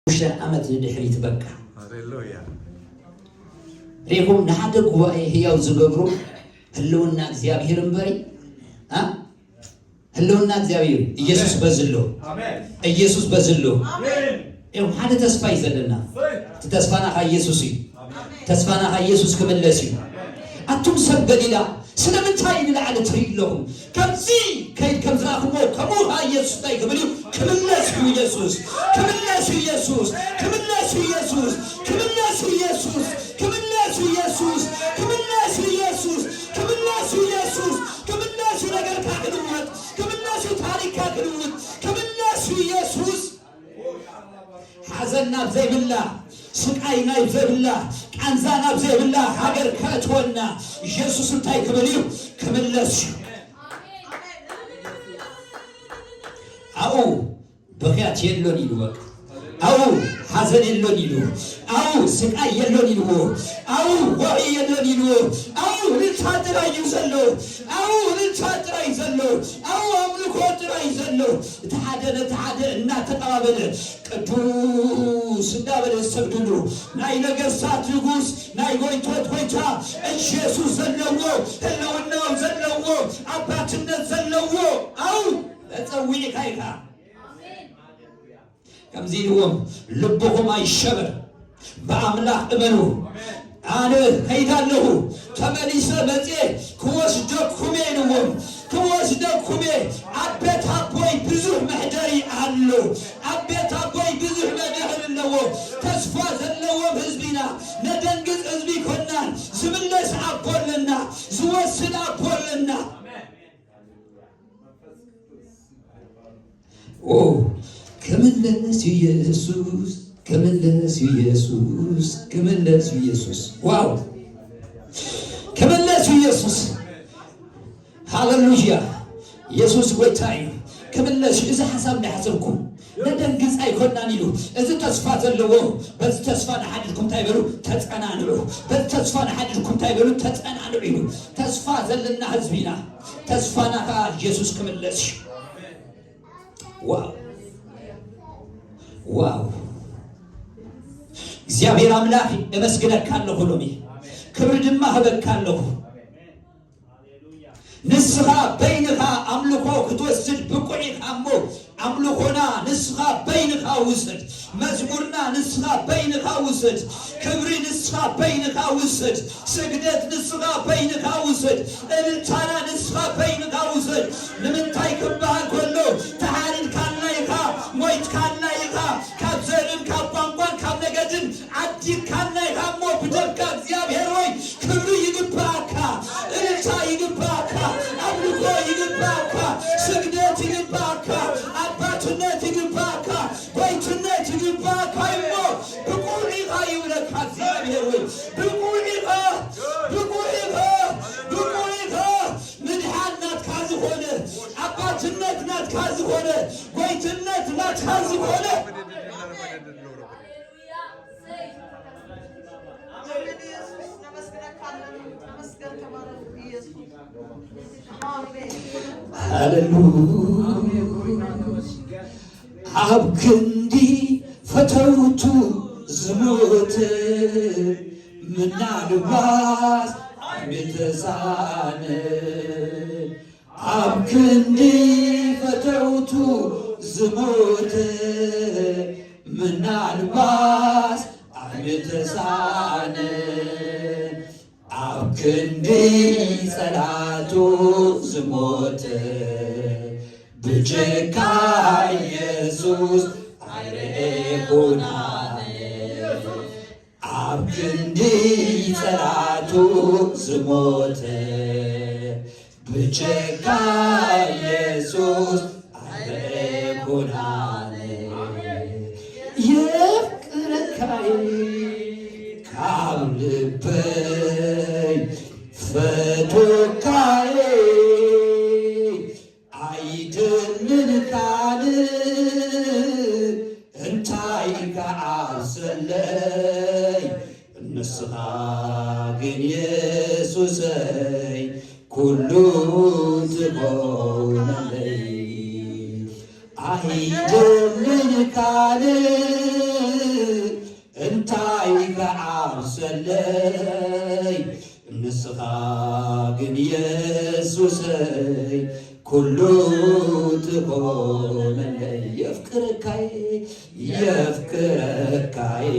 ሽዱሽተ ዓመት ንድሕሪት በቃ። ሃሌሉያ። ሪኹም ንሓደ ጉባኤ ህያው ዝገብሩ ህልውና እግዚኣብሔር እምበሪ፣ አ? ህልውና እግዚኣብሔር ኢየሱስ በዝሎ። ኣሜን። ኢየሱስ በዝሎ። ኣሜን። እዮም ሓደ ተስፋ እዩ ዘለና። ኣሜን። እቲ ተስፋና ካ ኢየሱስ እዩ። ኣሜን። ተስፋና ካ ኢየሱስ ክምለስ እዩ። ኣቱም ሰብ ገሊላ፣ ስለምንታይ ንላዕሊ ትርኢ ኣለኹም? ከምዚ ከይድ ከም ዝረኣኹሞ፣ ከምኡ ኸዓ ኢየሱስ እንታይ ክብል እዩ? ክምለስ እዩ ኢየሱስ። ክምለስ እዩ ኢየሱስ። ክምለስ እዩ ኢየሱስ። ክምለስ እዩ ኢየሱስ። ክምለስ እዩ ኢየሱስ። ክምለስ እዩ ኢየሱስ። ክምለስ እዩ ኢየሱስ። ክምለስ እዩ ነገርካ ክልወጥ። ክምለስ እዩ ታሪክካ ክልውጥ። ክምለስ እዩ ኢየሱስ። ሓዘን ናብ ዘይብላ፣ ስቃይ ናብ ዘይብላ፣ ቃንዛ ናብ ዘይብላ ሃገር ከእትወና ኢየሱስ እንታይ ክብል እዩ? ክምለስ እዩ። ኣብኡ ብኽያት የሎን ኢሉ በቃ። ኣብኡ ሓዘን የሎን ኢሉ። ኣብኡ ስቃይ የሎን ኢልዎ። ኣብኡ ወዒ የሎን ኢልዎ። ኣብኡ እልልታ ጥራይ እዩ ዘሎ። ኣብኡ እልልታ ጥራይ እዩ ዘሎ። ኣብኡ ኣምልኾ ጥራይ እዩ ዘሎ። እቲ ሓደ ነቲ ሓደ እናተቐባበለ ቅዱስ እንዳበለ ዝሰግድሉ ናይ ነገስታት ንጉስ ናይ ጎይቶት ጎይታ ኢየሱስ ዘለዎ ህልውናው ዘለዎ ኣባትነት ዘለዎ ኣብኡ ተጸዊዕካ ኢኻ። ከምዚ ኢልዎም፣ ልብኹም ኣይሸበር፣ ብኣምላኽ እመኑ። ኣነ ከይድ ኣለኹ፣ ተመሊሰ መጽየ ክወስደኩም እየ ኢልዎም። ክወስደኩም እየ። ኣብ ቤት ኣቦይ ብዙሕ መሕደሪ ኣሎ። ኣብ ቤት ኣቦይ ብዙሕ መድሕን ኣለዎ። ተስፋ ዘለዎም ህዝቢ ኢና። ነደንግጽ ህዝቢ ኣይኮናን። ዝምለስ ኣቦ ኣለና። ዝወስድ ኣቦ ኣለና። ኦ፣ ክምለስ ኢየሱስ፣ ክምለስ ኢየሱስ፣ ክምለስ ኢየሱስ። ዋው! ክምለስ ኢየሱስ። ሃሌሉያ! ኢየሱስ ጎይታ እዩ። ክምለስ እዩ። እዚ ሓሳብ ናይ ሓሰብኩም ነደንግጽ ኣይኮናን ኢሉ። እዚ ተስፋ ዘለዎ፣ በዚ ተስፋ ንሓድርኩም እንታይ በሉ? ተጸናንዑ። በዚ ተስፋ ንሓድርኩም እንታይ በሉ? ተጸናንዑ ኢሉ። ተስፋ ዘለና ህዝቢ ኢና። ተስፋና ከኣ ኢየሱስ ክምለስ እዩ። ዋው! ዋው! እግዚኣብሔር ኣምላኽ የመስግነካ ኣለኹ ሎሚ። ክብሪ ድማ ህበካ ኣለኹ። ንስኻ በይንኻ ኣምልኾ ክትወስድ ብቑዕ ኢኻ እሞ፣ ኣምልኾና ንስኻ በይንኻ ውሰድ። መዝሙርና ንስኻ በይንኻ ውሰድ። ክብሪ ንስኻ በይንኻ ውሰድ። ስግደት ንስኻ በይንኻ ውሰድ። እልልታና ንስኻ በይንኻ ውሰድ። ንምንታይ ክበሃል ከሎ፣ ተሓሪድካልና ኢኻ፣ ሞይትካልና ኢኻ፣ ካብ ዘርን ካብ ቋንቋን ካብ ነገድን ዓዲግካና ኢኻ እሞ፣ ብደምካ እግዚኣብሔር ሆይ ክብሪ ይግባእካ፣ እልልታ ይግባእካ፣ ኣምልኾ ይግባእካ፣ ስግደት ይግባእካ፣ ኣባትነት ይግባእካ፣ ጎይትነት ይግባእካ እሞ፣ ብቑዕ ኢኻ ይብለካ እግዚኣብሔር ሆይ፣ ብቑዕ ኢኻ፣ ብቑዕ ኢኻ፣ ብቑዕ ኢኻ። ምድሓን ናትካ ዝኾነ፣ ኣባትነት ናትካ ዝኾነ፣ ጎይትነት ናትካ ዝኾነ። ሃሌሉያ። ኣብ ክንዲ ፈተውቱ ዝሞተ ምናልባት ኣይምተሳነ። ኣብ ክንዲ ፈተውቱ ዝሞተ ምናልባት ኣይምተሳነ። ኣብ ክንዲ ጸላቱ ዝሞተ ብጀካ ኢየሱስ ኣይረኤኩን ኣነ። ኣብ ክንዲ ጸላቱ ዝሞተ ብጀካ ኢየሱስ ኣይረኤኩን ኣነ። የፍቅረካይ ካብ ልበይ ፈቶካይ ኣይደልን ካልእ እንታይ ከዓብሰለይ ንስኻ ግን የሱሰይ ኩሉ ትኾነለይ ኣይደልን ካልእ ኣብሰለይ ንስኻ ግን የሱሰይ ኩሉ ትኾነለይ። የፍቅረካይ የፍቅረካይ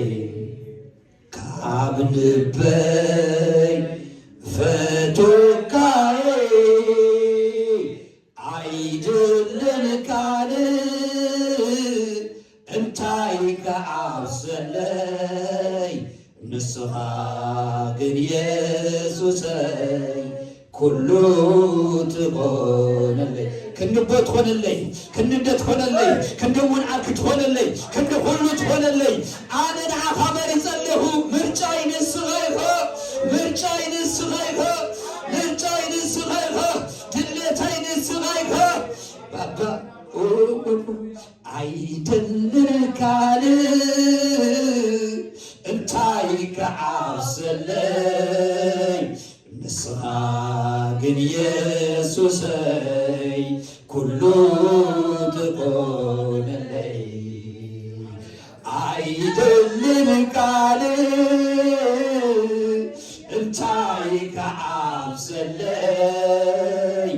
ካብ ልበይ ፈቶካይ ኣይደልን ካልእ እንታይ ከዓብሰለይ ንስኻ ግን የሱሰይ ኩሉ ትኾነለይ። ክንዲ ኣቦ ትኾነለይ፣ ክንዲ ኣደ ትኾነለይ፣ ክንዲ እውን ዓርኪ ትኾነለይ፣ ክንዲ ኩሉ ትኾነለይ። ኣነ ንዓኻ መሪጸ ኣለኹ። ምርጫይ ንስኻ ኢኻ፣ ምርጫይ ንስኻ ኢኻ፣ ምርጫይ ንስኻ ኢኻ፣ ድሌተይ ንስኻ ኢኻ። ባባ ኣይደልን ካልእ እንታይ ከዓብሰለይ ንስኻ ግን የሱሰይ ኩሉ ትኾነለይ። ኣይደልን ካልእ እንታይ ከዓብሰለይ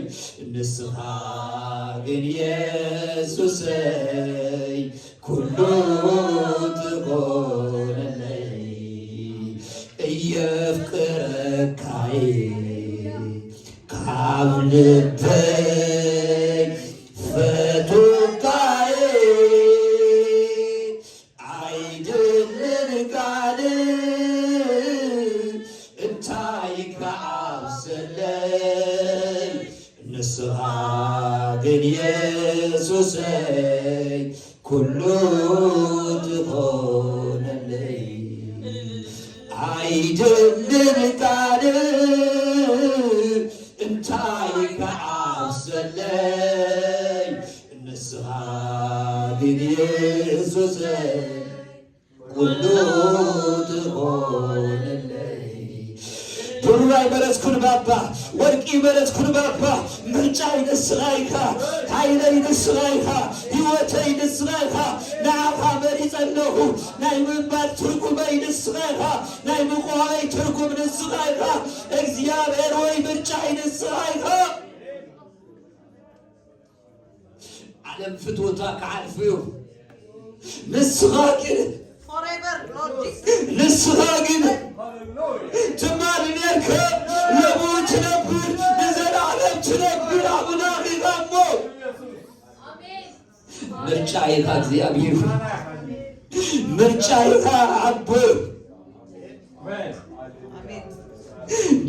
ንስኻ ግን የሱሰይ ኩሉ ትኾነለይ። እየፍቅረካይ ካብ ልበይ ፈቶካይ ኣይደልን ካልእ እንታይ ከዓብሰለይ ንስኻ ግን የሱሰይ ኩሉ ትኾነለይ። ኣይደልን ካልእ እንታይ ከዓብሰለይ ንስኻ ግን የሱሰይ ኩሉ ትኾነለይ። ብሩር ኣይመረጽኩን ባባ፣ ወርቂ ኣይመረጽኩን ባባ፣ ምርጫይ ንስኻ ኢኻ፣ ሓይለይ ንስኻ ኢኻ፣ ህይወተይ ንስኻ ኢኻ። ንዓኻ መሪጸ ኣለኹ፣ ናይ ምንባር ትርጉመይ ንስኻ ኢኻ፣ ናይ ምቕዋመይ ትርጉም ንስኻ ኢኻ። እግዚኣብሔር ወይ ምርጫይ ንስኻ ኢኻ። ዓለም ፍትወታ ክዓርፉ እዩ። ንስኻ ግን Forever, Lord Jesus. ንስኻ ግን ትማሊ ነርካ፣ ለቡ ትነብር፣ ንዘለዓለም ትነብር ኣምላኽ ኢኻ እሞ። ምርጫ ኢኻ እግዚኣብሔር፣ ምርጫ ኢኻ ኣቦ።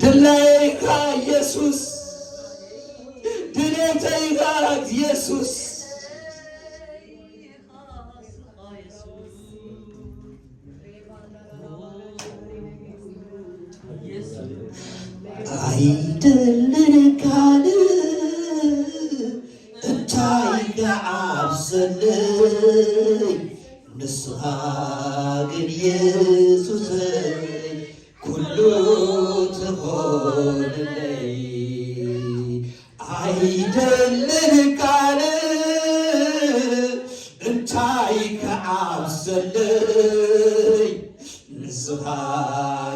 ድላየይ ኢኻ ኢየሱስ፣ ድሌተይ ኢኻ ኢየሱስ። ኣይደልን ካልእ እንታይ ክዓብሰለይ ንስኻ ግን የሱሰይ ኩሉ ትኾነለይ። ኣይደልን ካልእ እንታይ ክዓብሰለይ ንስኻ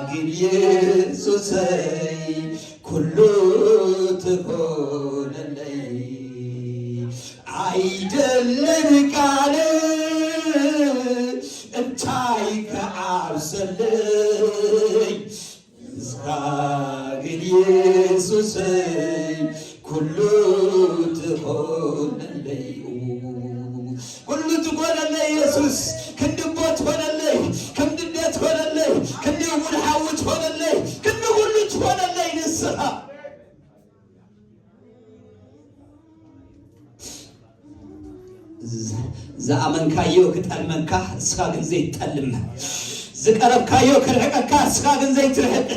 ግን የሱሰይ ኩሉ ትኾነለይ። ኣይደልን ካልእ እንታይ ክዓብሰለይ ንስኻ ግን የሱሰይ ኩሉ ትኾነለይ። ኩሉ ትኾነለይ የሱስ፣ ክንዲ ኣቦ ትኾነለይ፣ ክንዲ ኣደ ትኾነለይ፣ ክንዲ እውን ሓው ትኾነለይ፣ ክንዲ ኩሉ ትኾነለይ ንስኻ። ዝ-፣ ዝኣመንካዮ ክጠልመካ፣ እስኻ ግን ዘይትጠልም። ዝቀረብካዮ ክርሕቀካ፣ እስኻ ግን ዘይትርሕቅ።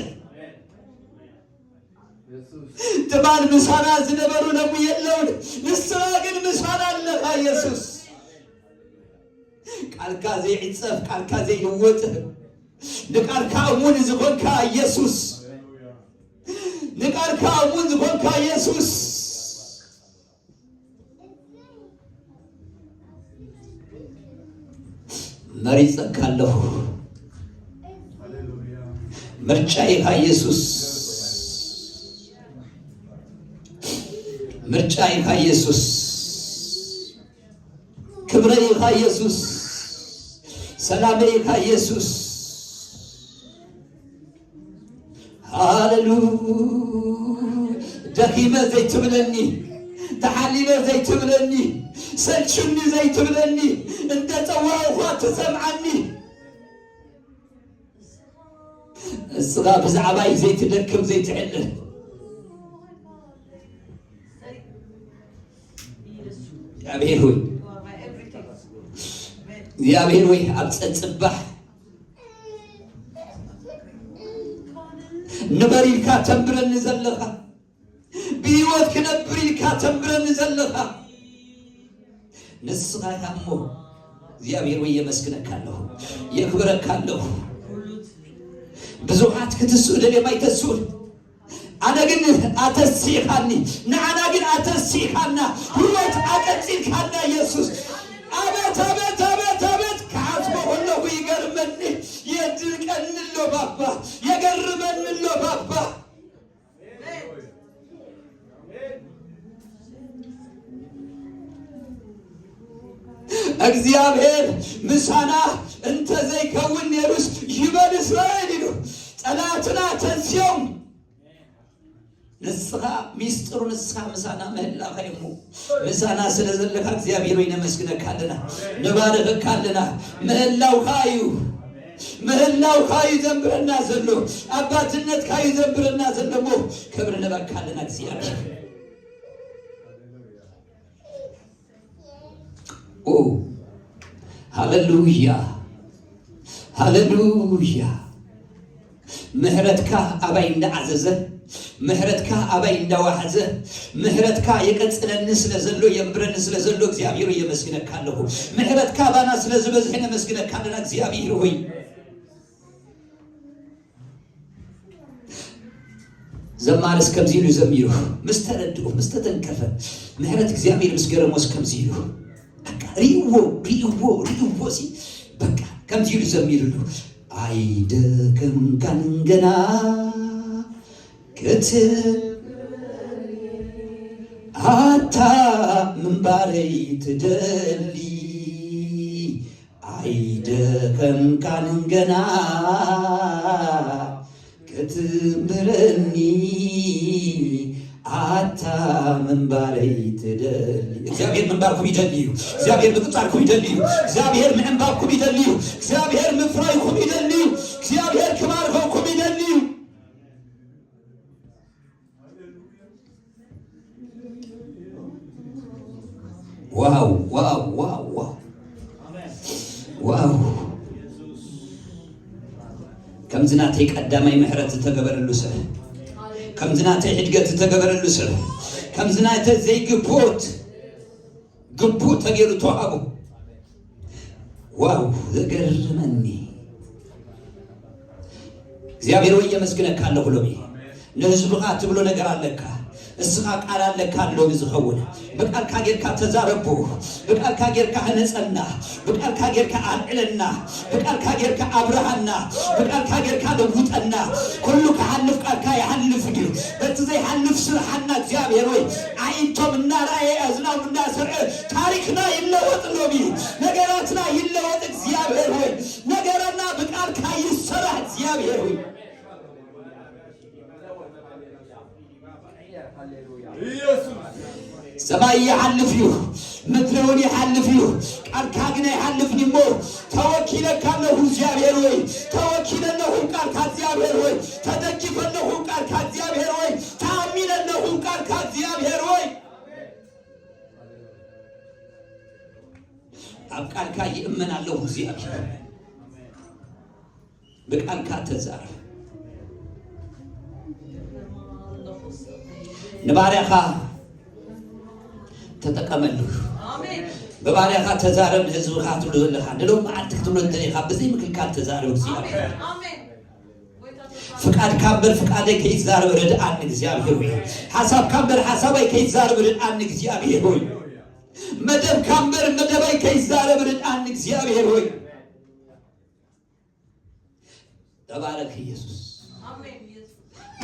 ትማል ምሳና ዝነበሩ ሎሚ የለውን፣ ንስኻ ግን ምሳና ኣለኻ የሱስ። ቃልካ ዘይዕጸፍ፣ ቃልካ ዘይልወጥ፣ ንቃልካ እሙን ዝኾንካ የሱስ፣ ንቃልካ እሙን ዝኾንካ የሱስ፣ መሪጸካ ኣለኹ። ምርጫ ኢኻ ኢየሱስ፣ ምርጫ ኢኻ ኢየሱስ፣ ክብረ ኢኻ ኢየሱስ፣ ሰላመ ኢኻ ኢየሱስ። ሃሌሉ ደኺመ ዘይትብለኒ፣ ተሓሊለ ዘይትብለኒ፣ ሰልችኒ ዘይትብለኒ፣ እንተ ጸዋዕኳ ትሰምዓኒ። እስኻ ብዛዕባይ ዘይትደክም ዘይትዕልል እግዚኣብሔር ሆይ፣ እግዚኣብሔር ሆይ ኣብ ጸጽባሕ ንበር ኢልካ ተንብረኒ ዘለኻ፣ ብህይወት ክነብር ኢልካ ተንብረኒ ዘለኻ ንስኻ ኢኻ እሞ እግዚኣብሔር ወይ የመስግነካ ኣለኹ፣ የክብረካ ኣለኹ። ብዙሓት ክትስኡ ደልዮም ኣይተስኡን፣ ኣነ ግን ኣተሲእኻኒ፣ ንዓና ግን ኣተሲእኻና፣ ህይወት ኣቀጺልካና ኢየሱስ። ኣቤት ኣቤት ኣቤት ኣቤት ክሓስቦ ከለኹ ይገርመኒ፣ የድንቀኒ ኣሎ ባባ፣ የገርመኒ ኣሎ ባባ። እግዚኣብሔር ምሳና እንተ ዘይከውን ነይሩስ ይበል እስራኤል ኢሉ ጸላእትና ተንስዮም። ንስኻ ሚስጥሩ ንስኻ ምሳና ምህላኻ እሞ ምሳና ስለ ዘለኻ እግዚኣብሔር ወይ ነመስግነካ ኣለና፣ ንባርኸካ ኣለና። ምህላውካ እዩ ምህላውካ እዩ ዘንብረና ዘሎ፣ ኣባትነትካ እዩ ዘንብረና ዘሎ እሞ ክብሪ ንበካ ኣለና እግዚኣብሔር። ኦ ሃሌሉያ፣ ሃሌሉያ። ምሕረትካ ኣባይ እንዳዓዘዘ፣ ምሕረትካ ኣባይ እንዳዋሕዘ፣ ምሕረትካ የቀጽለኒ ስለ ዘሎ፣ የንብረኒ ስለ ዘሎ እግዚኣብሔር የመስግነካ ኣለኹ። ምሕረትካ ኣባና ስለ ዝበዝሐ ነመስግነካ ኣለና እግዚኣብሔር ሆይ። ዘማርስ ከምዚ ኢሉ ዘሚሩ ምስ ተረድኡ ምስ ተተንከፈ ምሕረት እግዚኣብሔር ምስ ገረሞስ ከምዚ ኢሉ በቃ ሪእዎ ሪእዎ ሪእዎ ሲ በቃ ከምዚ ኢሉ ዘሚሩሉ ኣይደከምካን ገና ክትብል ኣታ ምንባረይ ትደሊ ኣይደኸምካን ገና ክትምህረኒ ኣታ ምንባረይ ትደሊ። እግዚኣብሔር ምንባርኩም ይደሊ እዩ። እግዚኣብሔር ምቅጻልኩም ይደሊ እዩ። እግዚኣብሔር ምዕንባብኩም ይደሊ እዩ። እግዚኣብሔር ምፍራይኩም ይደሊ እዩ። እግዚኣብሔር ክባርኸኩም ይደሊ እዩ። ዋው ዋው ዋው ዋው ዋው! ከምዚ ናተይ ቀዳማይ ምሕረት ዝተገበረሉ ሰብ፣ ከምዚ ናተይ ሕድገት ዝተገበረሉ ሰብ፣ ከምዚ ናተይ ዘይግብኦት ግቡእ ተገይሩ ተዋህቡ። ዋው ዘገርመኒ እግዚኣብሔር ወይ የመስግነካ ኣለኹ ሎሚ ንህዝብኻ ትብሎ ነገር ኣለካ እስኻ ቃል ኣለካ ሎሚ ዝኸውን ብቃልካ ጌርካ ተዛረቦ ብቃልካ ጌርካ ህነጸና ብቃልካ ጌርካ ኣልዕለና ብቃልካ ጌርካ ኣብርሃና ብቃልካ ጌርካ ለውጠና ኩሉ ክሓልፍ ቃልካ ይሓልፍ እዩ በቲ ዘይሓልፍ ስርሓና እግዚኣብሔር ወይ ኣዒንቶም እናረኣየ ኣዝናም እናሰምዐ ታሪክና ይለወጥ ሎሚ ነገራትና ይለወጥ እግዚኣብሔር ሆይ ነገረና ብቃልካ ይሰራሕ እግዚኣብሔር ሆይ ሰማይ ይሓልፍ እዩ ምድሪ እውን ይሓልፍ እዩ ቃልካ ግን ኣይሓልፍን እሞ ተወኪለካ ኣለኹ እግዚኣብሔር ወይ ተወኪለ ኣለኹ ቃልካ እግዚኣብሔር ወይ ተደጊፈ ኣለኹ ቃልካ እግዚኣብሔር ወይ ተኣሚነ ኣለኹ ቃልካ እግዚኣብሔር ወይ ኣብ ቃልካ ይእመን ኣለኹ እግዚኣብሔር ብቃልካ ተዛረብ ንባርያኻ ተጠቀመሉ ብባርያኻ ተዛረብ ንህዝብኻ ትብሉ ዘለኻ ንሎም መዓልቲ ክትብሎ እንተኢኻ ብዘይ ምክልካል ተዛረብ እግዚኣብሔር ፍቃድካ እምበር ፍቃደይ ከይዛረብ ርድኣኒ እግዚኣብሔር ወይ ሓሳብካ እምበር ሓሳበይ ከይዛረብ ርድኣኒ እግዚኣብሔር ወይ መደብካ እምበር መደበይ ከይዛረብ ርድኣኒ እግዚኣብሔር ወይ ተባረክ ኢየሱስ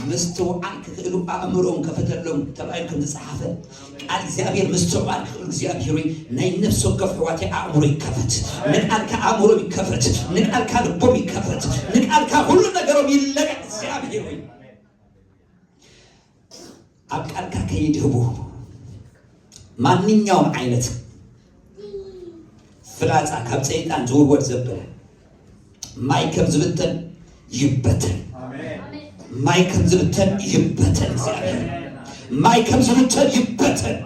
ምስትውዓል ክኽእሉ ኣእምሮኦም ከፈተሎም ተባሂሉ ከም ዝጸሓፈ፣ ቃል እግዚኣብሔር ምስትውዓል ክኽእሉ እግዚኣብሔር ሆይ ናይ ነፍሲ ወከፍ ኣሕዋተይ ኣእምሮ ይከፈት። ንቃልካ ኣእምሮም ይከፈት። ንቃልካ ልቦም ይከፈት። ንቃልካ ኩሉ ነገሮም ይለቀቅ እግዚኣብሔር ሆይ። ኣብ ቃልካ ከይድህቡ ማንኛውም ዓይነት ፍላጻ ካብ ሰይጣን ዝውርወር ዘበለ ማይ ከም ዝብተን ይበተን። ማይ ከም ዝብተን ይበተን። እግዚኣብሔር ማይ ከም ዝብተን ይበተን።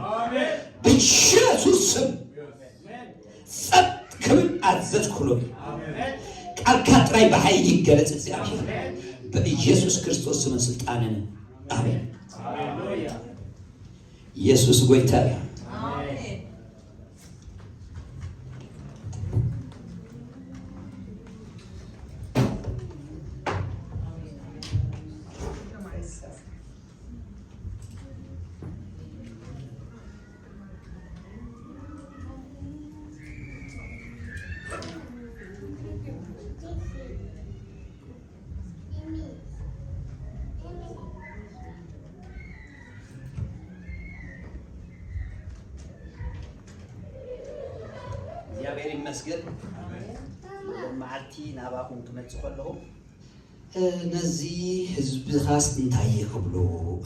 ብኢየሱስ ስም ጸጥ ክብል ኣዘዝኩ ሎሚ። ቃልካ ጥራይ ብሓይሊ ይገለጽ እግዚኣብሔር። ብኢየሱስ ክርስቶስ ስምን ስልጣንን ኣሜን። ኢየሱስ ጎይታ እዩ። እግዚኣብሔር ይመስገን። ሎም መዓልቲ ናባኹም ክመጽእ ከለኹ፣ እ፣ ነዚ ህዝብኻስ እንታይ ክብሉ፣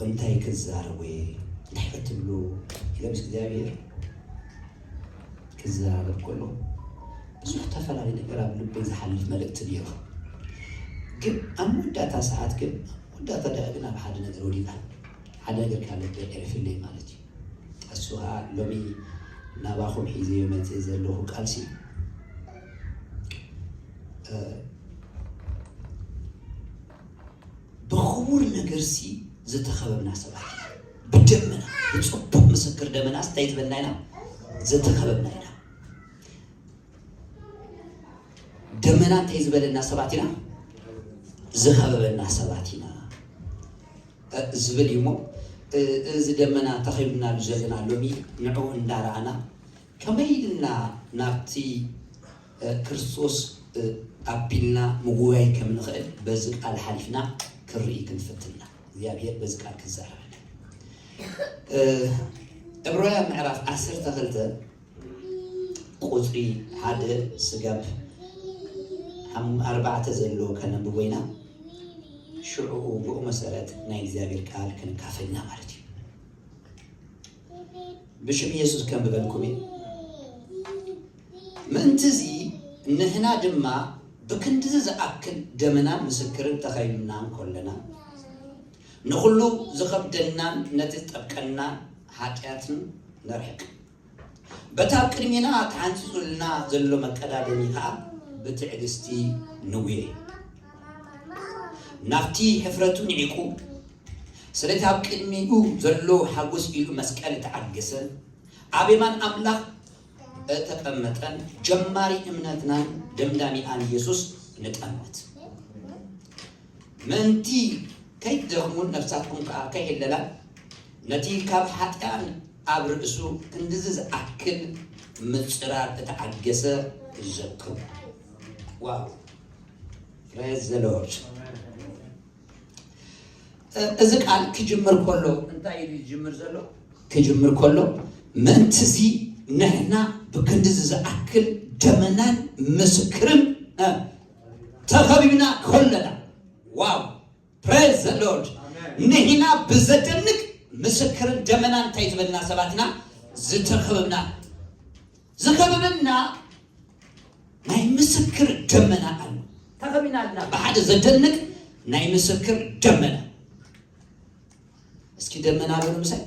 እንታይ ክዛረቡ፣ እንታይ ክትብሉ ኢለ ምስ እግዚኣብሔር ክዛረብ ከሎ ብዙሕ ተፈላለዩ ነገር ኣብ ልበይ ዝሓልፍ መልእክቲ ነይሩ። ግን ኣብ መወዳእታ ሰዓት ግን፣ ኣብ መወዳእታ ደኣ ግን ኣብ ሓደ ነገር ወዲቓ፣ ሓደ ነገር ካብ ልበይ ዕርፍለይ ማለት እዩ። እሱ ኸዓ ሎሚ ናባኹም ሒዘዮ መፅእ ዘለኹ ቃልሲ፣ እ፣ ብኽቡር ነገርሲ ዝተኸበብና ሰባት ኢና። ብደመና፣ ብፅቡቕ ምስክር ደመናስ እንታይ ዝበልና ኢና? ዝተኸበብና ኢና። ደመና እንታይ ዝበለና ሰባት ኢና? ዝኸበበና ሰባት ኢና፣ እ፣ ዝብል እዩ እሞ፣ እ፣ እዚ ደመና ተኸቢብናሉ ዘለና ሎሚ ንዕኡ እንዳረኣና ከመይ ኢልና ናብቲ፣ እ፣ ክርስቶስ፣ እ፣ ኣቢልና ምጉያይ ከም ንኽእል በዚ ቃል ሓሊፍና ክንርኢ ክንፍትን ኢና። እግዚኣብሔር በዚ ቃል ክዛረበና። እ፣ ዕብራውያን ምዕራፍ ዓሰርተ ክልተ ቁጽሪ ሓደ ስጋብ ሓም-፣ ኣርባዕተ ዘሎ ከነንብቦ ኢና። ሽዑ ብኡ መሰረት ናይ እግዚኣብሔር ቃል ክንካፈል ኢና ማለት እዩ። ብሽም ኢየሱስ ከንብበልኩም እዩ። ምእንትዚ ንሕና ድማ ብክንድዚ ዝኣክል ደመናን ምስክርን ተኸቢብና እንኮለና፣ ንኹሉ ዝኸብደናን ነቲ ዝጠብቀናን ሓጢኣትን ነርሕቅ። በቲ ኣብ ቅድሜና ተሓንጺጹልና ዘሎ መቀዳደሚ ከኣ ብትዕግስቲ ንጉየ። ናብቲ ሕፍረቱ ንዒቁ፣ ስለቲ ኣብ ቅድሚኡ ዘሎ ሓጎስ ኢሉ መስቀል እተዓገሰ፣ ኣብ የማን ኣምላኽ እተቐመጠን ጀማሪ እምነትናን ደምዳሚኣን ኢየሱስ ንጠምት። ምእንቲ ከይትደኽሙን ነፍሳትኩም ከኣ ከይሕለላን፣ ነቲ ካብ ሓጢኣን ኣብ ርእሱ ክንድዚ ዝኣክል ምጽራር እተዓገሰ ዘክሩ። ዋው! Praise the Lord። እ-፣ እዚ ቃል ክጅምር ከሎ እንታይ ኢሉ ይጅምር ዘሎ? ክጅምር ከሎ፣ "ምእንትዚ ንሕና ብክንድዚ ዝኣክል ደመናን ምስክርን፣ እ፣ ተኸቢብና ከለና።" ዋው! Praise the Lord። ኣሜን። ንሕና ብዘደንቅ ምስክርን ደመናን እንታይ ዝበልና ሰባት ኢና? ዝተኸበብና። ዝኸበበና ናይ ምስክር ደመና ኣሎ። ተኸቢና ኣለና ብሓደ ዘደንቅ ናይ ምስክር ደመና። እስኪ ደመና በሉ ምሳይ።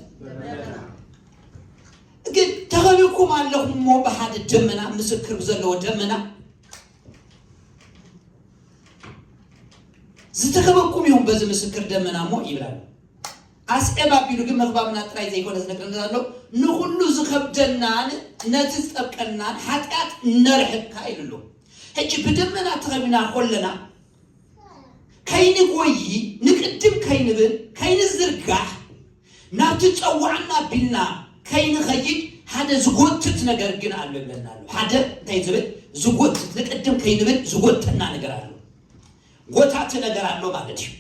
ግን ተኸቢብኩም ኣለኹም እሞ ብሓደ ደመና፣ ምስክር ብዘለዎ ደመና ዝተኸበብኩም ኢኹም በዚ ምስክር ደመና እሞ ይብል ኣሎ። ኣስዕብ ኣቢሉ ግን ምኽባብና ጥራይ ዘይኮነ ዝነግረና ዘሎ፣ ንኹሉ ዝኸብደናን ነቲ ዝጠብቀናን ሓጢኣት ነርሕቃ ኢሉ ኣሎ። ሕጂ ብደመና ተኸቢና ኮለና፣ ከይንጎዪ፣ ንቅድም ከይንብል፣ ከይንዝርጋሕ፣ ናብቲ ጸዋዕና ቢልና ከይንኸይድ ሓደ ዝጎትት ነገር ግን ኣሎ ይብለና ኣሎ። ሓደ እንታይ ዝብል? ዝጎትት፣ ንቅድም ከይንብል ዝጎተና ነገር ኣሎ። ጎታቲ ነገር ኣሎ ማለት እዩ።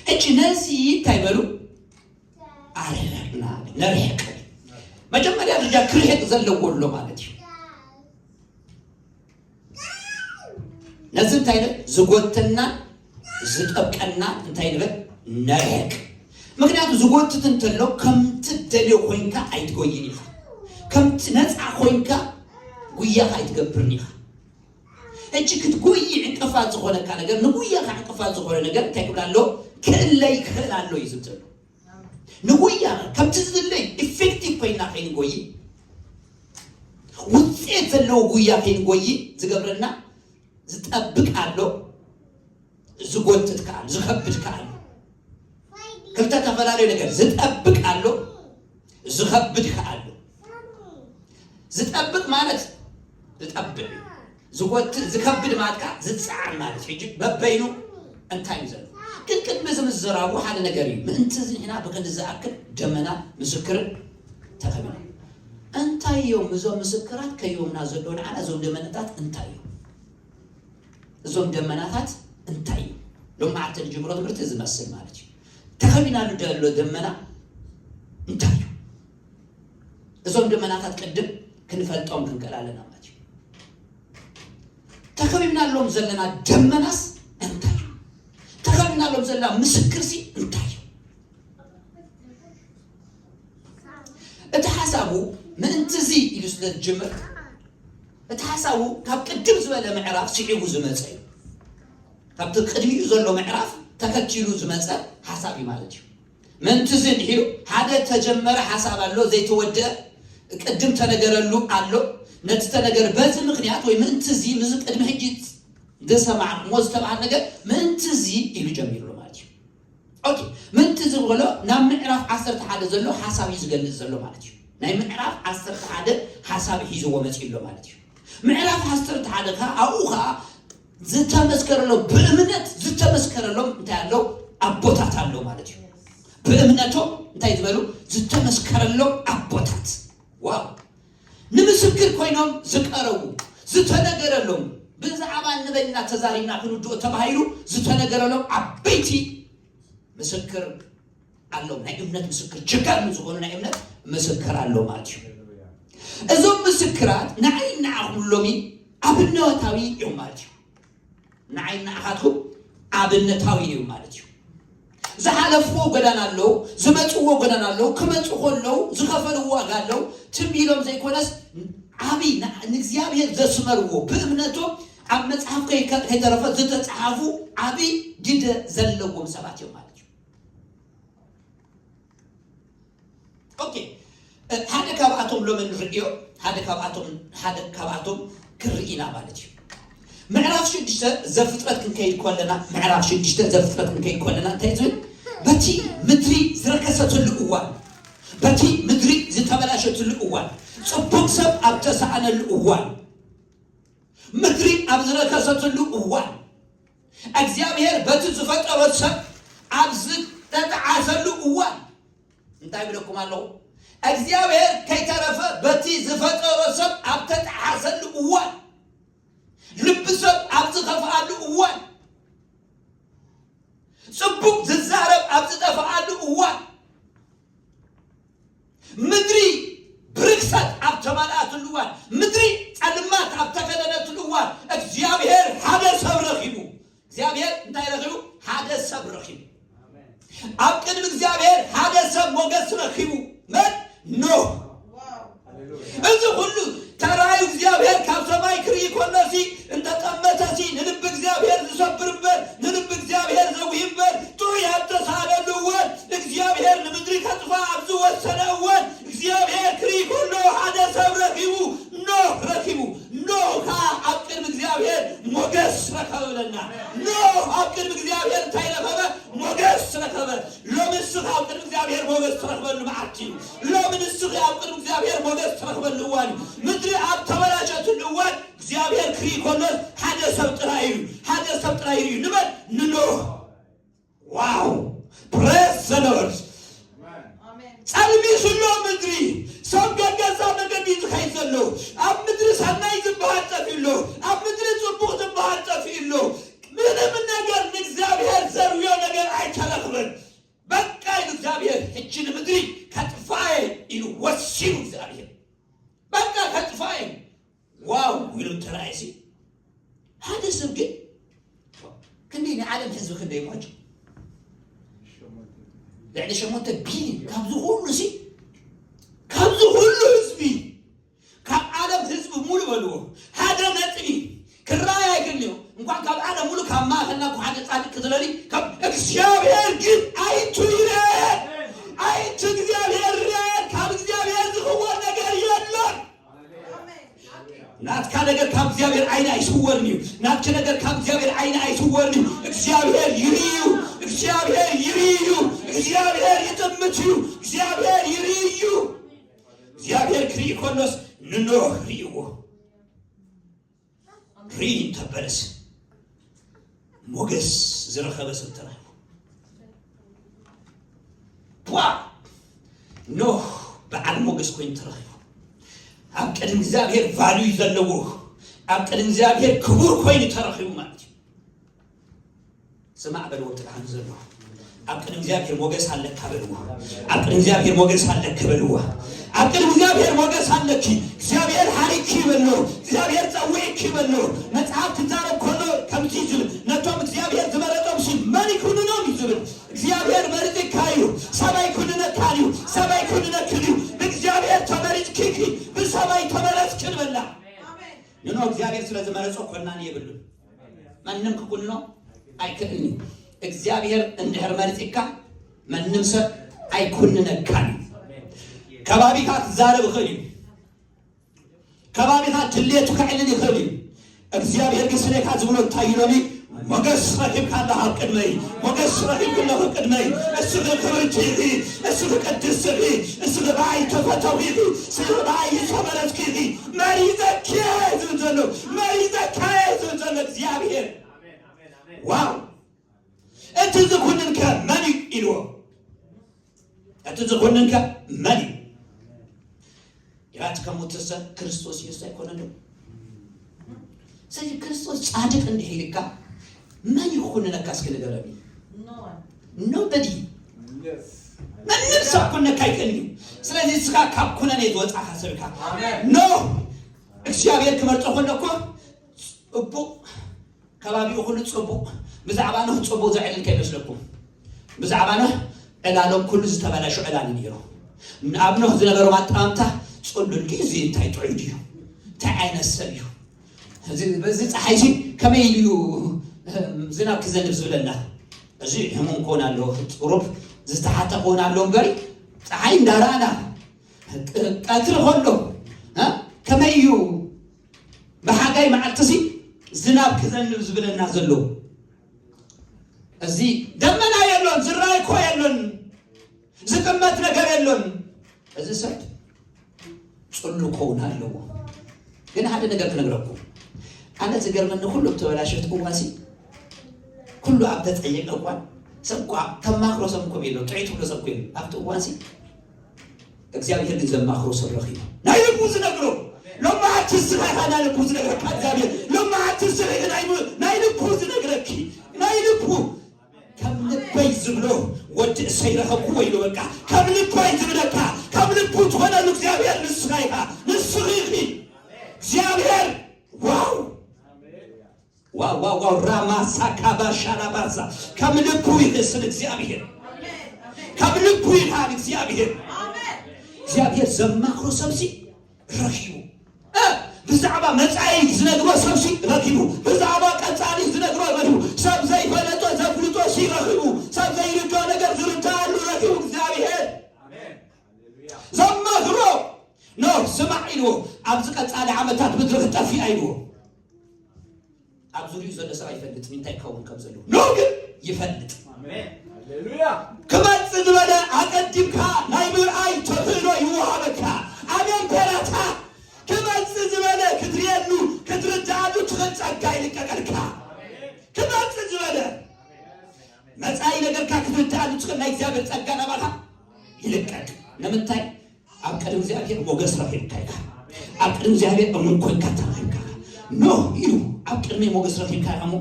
ሕጂ ነዚ እንታይ በሉ? ኣርሕቕና፣ ነርሕቕ። መጀመርያ ደረጃ ክርሕቕ ዘለዎ ኣሎ ማለት እዩ። ነዚ እንታይ ንብል? ዝጎተና፣ ዝጠብቀና እንታይ ንብል? ነርሕቕ። ምክንያቱ ዝጎትት እንተሎ ከምቲ ደልዮ ኮይንካ ኣይትጎይን ኢኻ። ከምቲ ነፃ ኮይንካ ጉያኻ ኣይትገብርን ኢኻ። ሕጂ ክትጎይ ዕንቅፋት ዝኾነካ ነገር፣ ንጉያኻ ዕንቅፋት ዝኾነ ነገር እንታይ ክብል ኣሎ? ክእለይ ክኽእል ኣሎ እዩ ዝብል ዘሎ። ንጉያ ከምቲ ዝድለይ ኢፌክቲቭ ኮይና ከይንጎይ፣ ውፅኤት ዘለዎ ጉያ ከይንጎይ ዝገብረና ዝጠብቅ ኣሎ፣ ዝጎትት ከኣ ኣሎ፣ ዝኸብድ ከኣ ኣሎ። ክልተ ተፈላለዩ ነገር፣ ዝጠብቅ ኣሎ፣ ዝኸብድ ከኣ ኣሎ። ዝጠብቅ ማለት ዝጠብቅ እዩ። ዝጎትት፣ ዝከብድ ማለት ከኣ ዝጸዓር ማለት እዩ። ሕጂ በበይኑ እንታይ እዩ ዘሎ? ግን ቅድሚ እዚ ምዝራቡ ሓደ ነገር እዩ። ምእንቲ እዚ ንሕና ብክንዲ ዝኣክል ደመና ምስክርን ተኸቢና። እንታይ እዮም እዞም ምስክራት ከይቦምና ዘለዉ ንዓና እዞም ደመናታት እንታይ እዮም? እዞም ደመናታት እንታይ እዮም? ሎም መዓልቲ ንጅምሮ ትምህርቲ ዝመስል ማለት እዩ። ተኸቢናሉ ዘሎ ደመና እንታይ እዩ? እዞም ደመናታት ቅድም ክንፈልጦም ክንክእል ኣለና ማለት እዩ። ተኸቢብናሎም ዘለና ደመናስ እንታይ እዩ? ተኸቢብናሎም ዘለና ምስክርሲ እንታይ እዩ? እቲ ሓሳቡ ምእንቲ እዚ ኢሉ ስለ ዝጅምር፣ እቲ ሓሳቡ ካብ ቅድም ዝበለ ምዕራፍ ስዒቡ ዝመጸ እዩ። ካብቲ ቅድሚኡ ዘሎ ምዕራፍ ተኸቲሉ ዝመጸ ሓሳብ እዩ ማለት እዩ። ምእንቲ እዚ እንዲሒሉ ሓደ ተጀመረ ሓሳብ ኣሎ፣ ዘይተወደአ ቅድም ተነገረሉ ኣሎ። ነቲ ተነገረ በዚ ምክንያት ወይ ምእንቲ እዚ፣ ምስዚ ቅድሚ ሕጂ ዝሰማዕኩሞ ዝተባህለ ነገር ምእንቲ እዚ ኢሉ ጀሚሩ ማለት እዩ። ኦኬ፣ ምእንቲ እዚ ዝበሎ ናብ ምዕራፍ ዓሰርተ ሓደ ዘሎ ሓሳብ እዩ ዝገልጽ ዘሎ ማለት እዩ። ናይ ምዕራፍ ዓሰርተ ሓደ ሓሳብ ሒዝዎ መጺኡ ኣሎ ማለት እዩ። ምዕራፍ ዓሰርተ ሓደ ከኣ ኣብኡ ከኣ ዝተመስከረሎም፣ ብእምነት ዝተመስከረሎም እንታይ ኣሎ? ኣቦታት ኣሎ ማለት እዩ። ብእምነቶም እንታይ ዝበሉ? ዝተመስከረሎም ኣቦታት። ዋው! ንምስክር ኮይኖም ዝቀረቡ፣ ዝተነገረሎም፣ ብዛዕባ ነበይና ተዛሪብና ክንውድኦ ተባሂሉ ዝተነገረሎም ዓበይቲ ምስክር ኣሎ። ናይ እምነት ምስክር፣ ጀጋኑ ዝኾኑ ናይ እምነት ምስክር ኣሎ ማለት እዩ። እዞም ምስክራት ንዓይ ንዓኹም ሎሚ ኣብነታዊ እዮም ማለት እዩ። ንዓይ ንዓኻትኩም ኣብነታዊ እዮም ማለት እዩ። ዝሓለፍዎ ጎዳና ኣለዉ፣ ዝመጽዎ ጎዳና ኣለዉ፣ ክመጹ ከለዉ ዝኸፈልዎ ዋጋ ኣለዉ። ትም ኢሎም ዘይኮነስ ዓብዪ ን-፣ ንእግዚኣብሔር ዘስመርዎ ብእምነቶም ኣብ መጽሓፍ ከይ-፣ ከይተረፈ ዝተጻሓፉ ዓብዪ ግደ ዘለዎም ሰባት እዮም ማለት እዩ። ኦኬ፣ እ፣ ሓደ ካብኣቶም ሎሚ ንርእዮ፣ ሓደ ካብኣቶም፣ ሓደ ካብኣቶም ክርኢ ኢና ማለት እዩ። ምዕራፍ ሽዱሽተ ዘፍጥረት ክንከይድ ከለና፣ ምዕራፍ ሽዱሽተ ዘፍጥረት ክንከይድ ከለና እንታይ ዝብል? በቲ ምድሪ ዝረከሰትሉ እዋን፣ በቲ ምድሪ ዝተበላሸትሉ እዋን፣ ጽቡቕ ሰብ ኣብ ተሳእነሉ እዋን፣ ምድሪ ኣብ ዝረከሰትሉ እዋን፣ እግዚኣብሔር በቲ ዝፈጠሮ ሰብ ኣብ ዝተጠዓሰሉ እዋን፣ እንታይ ይብለኩም ኣለኹ? እግዚኣብሔር ከይተረፈ በቲ ዝፈጠሮ ሰብ ኣብ ተጠዓሰሉ እዋን፣ ልቢ ሰብ ኣብ ዝኸፍኣሉ እዋን፣ ጽቡቕ ዝዛረብ ኣብ ዝጠፍኣሉ እዋን፣ ምድሪ ብርክሰት ኣብ ተማልኣትሉ እዋን፣ ምድሪ ጸልማት ኣብ ተከደነትሉ እዋን፣ እግዚኣብሔር ሓደ ሰብ ረኺቡ። እግዚኣብሔር እንታይ ረኺቡ? ሓደ ሰብ ረኺቡ። ኣብ ቅድሚ እግዚኣብሔር ሓደ ሰብ ሞገስ ረኺቡ። መን? ኖህ። እዚ ኩሉ ተራዩ እግዚኣብሔር ካብ ሰማይ ክርኢ ከሎሲ፣ እንተጠመተሲ፣ ንልቢ እግዚኣብሔር ዝሰብር እምበር፣ ንልቢ እግዚኣብሔር ዘጉሂ እምበር፣ ጥዑይ ኣብ ተሳእነሉ እዋን፣ እግዚኣብሔር ንምድሪ ከጥፋ ኣብ ዝወሰነ እዋን፣ እግዚኣብሔር ክርኢ ከሎ ሓደ ሰብ ረኺቡ፣ ኖህ ረኺቡ። ኖህ ከኣ ኣብ ቅድሚ እግዚኣብሔር ሞገስ ረኸበ ብለና። ኖህ ኣብ ቅድሚ እግዚኣብሔር እንታይ ረኸበ? ሞገስ ረኸበ። ሎሚ ንስኻ ኣብ ቅድሚ እግዚኣብሔር ሞገስ ትረኽበሉ መዓልቲ እዩ። ሎሚ ንስኺ ኣብ ቅድሚ እግዚኣብሔር ሞገስ ትረኽበሉ እዋን እዩ። ምድሪ ኣብ ተበላሸትሉ እዋን እግዚኣብሔር ክርኢ ከሎ ሓደ ሰብ ጥራይ እዩ፣ ሓደ ሰብ ጥራይ እዩ። ንመን? ንኖህ። ዋው! Praise the Lord። ጸልሚሱሎ ምድሪ፣ ሰብ ገገዛ መገዲ ዝኸይድ ዘሎ፣ ኣብ ምድሪ ሰናይ ዝበሃል ጠፊኡ ኣሎ፣ ኣብ ምድሪ ጽቡቕ ዝበሃል ጠፊኡ ኣሎ። ምንም ነገር ንእግዚኣብሔር ዘርብዮ ነገር ኣይተረኽበን። ህዝቢ ክንደይ ቋጭ? ልዕሊ ሸሞንተ ቢልዮን። ካብዚ ኩሉ ሲ፣ ካብዚ ኩሉ ህዝቢ፣ ካብ ዓለም ህዝቢ ሙሉ በልዎ፣ ሓደ ነጥቢ ክረኣይ ኣይክእልን እዩ። እንኳን ካብ ዓለም ሙሉ፣ ካብ ማእኸልና እኮ ሓደ ጻድቅ ክዝለል እዩ። ካብ እግዚኣብሔር ግን ኣይቱ ይርአ። ኣይቱ እግዚኣብሔር ይርአ። ካብ እግዚኣብሔር ዝኽወል ነገር የለን። ናትካ ነገር ካብ እግዚኣብሔር ዓይኒ ኣይስወርን እዩ። ናትኪ ነገር ካብ እግዚኣብሔር ዓይኒ ኣይስወርን እዩ። እግዚኣብሔር ይርኢ እዩ። እግዚኣብሔር ይርኢ እዩ። እግዚኣብሔር ይጥምት እዩ። እግዚኣብሔር ይርኢ እዩ። እግዚኣብሔር ክርኢ ከሎስ ንኖህ ርእይዎ። ርኢ እንተበለስ ሞገስ ዝረኸበ ሰብ ተረኺቡ። ቧ! ኖህ በዓል ሞገስ ኮይኑ ተረኺቡ። ኣብ ቅድሚ እግዚኣብሔር ቫልዩ ዘለዎ፣ ኣብ ቅድሚ እግዚኣብሔር ክቡር ኮይኑ ተረኺቡ ማለት እዩ። ስማዕ በልዎ፣ እቲ ደሓን ዘሎ። ኣብ ቅድሚ እግዚኣብሔር ሞገስ ኣለካ በልዎ። ኣብ ቅድሚ እግዚኣብሔር ሞገስ ኣለካ በልዎ። ኣብ ቅድሚ እግዚኣብሔር ሞገስ ኣለኪ። እግዚኣብሔር ሓሪኪ በሎ። እግዚኣብሔር ጸዊዕኪ በሎ። መጽሓፍ ክዛረብ ከሎ ከምዚ እዩ ዝብል፣ ነቶም እግዚኣብሔር ዝመረጦም ሲ መን ይኩንኖም እዩ ዝብል። እግዚኣብሔር መሪጽካ እዩ። ሰብ ኣይኩንነካን እዩ። ሰብ ኣይኩንነክን እዩ። ብእግዚኣብሔር ተመሪጽኪ ኢኺ። ብሰብ ኣይተመረጽክን በላ። ንኖ እግዚኣብሔር ስለ ዝመረጾ ኮናኒ የብሉን። ማንም ክኩንኖ ኣይክእልን እዩ። እግዚኣብሔር እንድሕር መሪጽካ ማንም ሰብ ኣይኩንነካን እዩ። ከባቢካ ክዛረብ ይኽእል እዩ። ከባቢኻ ድሌቱ ከዕልል ይኽእል እዩ። እግዚኣብሔር ግን ስሌካ ዝብሎ እንታይ እዩ ሎሚ? ሞገስ ረኺብካ ኣለኻ ኣብ ቅድመይ፣ ሞገስ ረኺብኪ ኣለኺ ኣብ ቅድመይ። እስኺ ክብርቲ ኢኺ፣ እስኺ ቅድስቲ ኢኺ፣ እስኺ ብኣይ ተፈተኺ ኢኺ፣ እስኺ ብኣይ ዝተመረጽኪ ኢኺ። መሪጸኪ እየ ዝብል ዘሎ፣ መሪጸካ እየ ዝብል ዘሎ እግዚኣብሔር። ዋው! እቲ ዝኹንንከ መን እዩ ኢልዎ? እቲ ዝኹንንከ መን እዩ? ግራትከ ሙትሰ ክርስቶስ ኢየሱስ ኣይኮነን ዶ? ስለዚ ክርስቶስ ጻድቅ እንዲህ ኢልካ መን ይኹንነካ እስኪ ንገረኒ? Nobody። ማንም ሰብ ኩነካ ኣይክእልን እዩ። ስለዚ እስኻ ካብ ኩነኔ ዝወጻኻ ሰብ ኢኻ። ኖ፣ እግዚኣብሔር ክመርጾ ከሎ እኮ ጽቡቕ፣ ከባቢኡ ኩሉ ጽቡቕ፣ ብዛዕባ ኖህ ጽቡቕ ዘዕልል ከይመስለኩም። ብዛዕባ ኖህ ዕላሎም ኩሉ ዝተበላሹ ዕላል እዩ ነይሩ። ኣብ ኖህ ዝነበሮም ኣጠማምታ ጽሉል ድዩ? እዚ እንታይ ጥዑይ ድዩ? እንታይ ዓይነት ሰብ እዩ? እዚ፣ በዚ ጸሓይ እዚ ከመይ ኢሉ እዩ ዝናብ ክዘንብ ዝብለና? እዚ ሕሙም ክኾን ኣለዎ፣ ቁሩብ ዝተሓተ ክኾን ኣለዎ እምበሪ፣ ጸሓይ እንዳረኣና፣ ቀትሪ ከሎ፣ እ? ከመይ እዩ ብሓጋይ መዓልቲ እዚ ዝናብ ክዘንብ ዝብለና ዘሎ? እዚ ደመና የሎን፣ ዝረኣይ እኮ የሎን፣ ዝጥመት ነገር የሎን። እዚ ሰብ ጽሉል ክኸውን ኣለዎ። ግን ሓደ ነገር ክነግረኩም። ኣነ ዝገርመኒ፣ ኩሉ ኣብ ተበላሸት እዋንሲ፣ ኩሉ ኣብ ተጸየቀ እዋን፣ ሰብ እኳ ተማኽሮ ሰብ እኮ የሎ፣ ጥዑይ ትብሎ ሰብ እኮ የሎ። ኣብቲ እዋንሲ እግዚኣብሔር ግን ዘማኽሮ ሰብ ረኺቡ። ናይ ልቡ ዝነግሮ። ሎማዓንቲ ንስኻ ኢኻ ናይ ልቡ ዝነግረካ እግዚኣብሔር። ሎማዓንቲ ንስኻ ኢኻ ናይ፣ ናይ ልቡ ዝነግረኪ። ናይ ልቡ። ከም ልበይ ዝብሎ ወዲ እሰይ ረኸብኩዎ ኢሉ በቃ። ከም ልበይ ዝብለካ፣ ከም ልቡ ትኾነሉ እግዚኣብሔር ንስኻ ኢኻ። ንስኺ ኢኺ። እግዚኣብሔር። ዋው! ዋው፣ ዋው፣ ዋው፣ ራማሳ ካባሻ ራባሳ። ከም ልቡ ይኽስል እግዚኣብሔር። ከም ልቡ ይኻል እግዚኣብሔር። እግዚኣብሔር ዘማኽሮ ሰብሲ ረኺቡ። እ፣ ብዛዕባ መጻኢ ዝነግሮ ሰብሲ ረኺቡ። ብዛዕባ ቀጻሊ ዝነግሮ ረኺቡ። ሰብ ዘይፈለጦ ዘፍልጦ ሲ ረኺቡ። ሰብ ዘይርድኦ ነገር ዝርድኣሉ ረኺቡ እግዚኣብሔር። ዘማኽሮ ኖህ ስማዕ ኢልዎ። ኣብዚ ቀጻሊ ዓመታት ምድሪ ክትጠፍእ ኢልዎ። ኣብ ዙርዩ ዘሎ ሰብ ኣይፈልጥን እንታይ ክኸውን ከም ዘለዎ። ኖህ ግን ይፈልጥ። ኣሜን። ሃሌሉያ። ክመጽእ ዝበለ ኣቀዲምካ ናይ ምርኣይ ተኽእሎ ይወሃበካ። ኣሜን በላታ። ክመጽእ ዝበለ ክትርእየሉ፣ ክትርድኣሉ ትኽእል ጸጋ ይልቀቀልካ። ክመጽእ ዝበለ መጻኢ ነገርካ ክትርድኣሉ ትኽእል ናይ እግዚኣብሔር ጸጋ ናባኻ ይልቀቅ። ንምንታይ? ኣብ ቅድሚ እግዚኣብሔር ሞገስ ረኺብካ ኢኻ። ኣብ ቅድሚ እግዚኣብሔር እሙን ኮይንካ ተረኺብካ ኢኻ። ኖህ ኢሉ ኣብ ቅድሚ ሞገስ ረኺብካ ኢኻ እሞ፣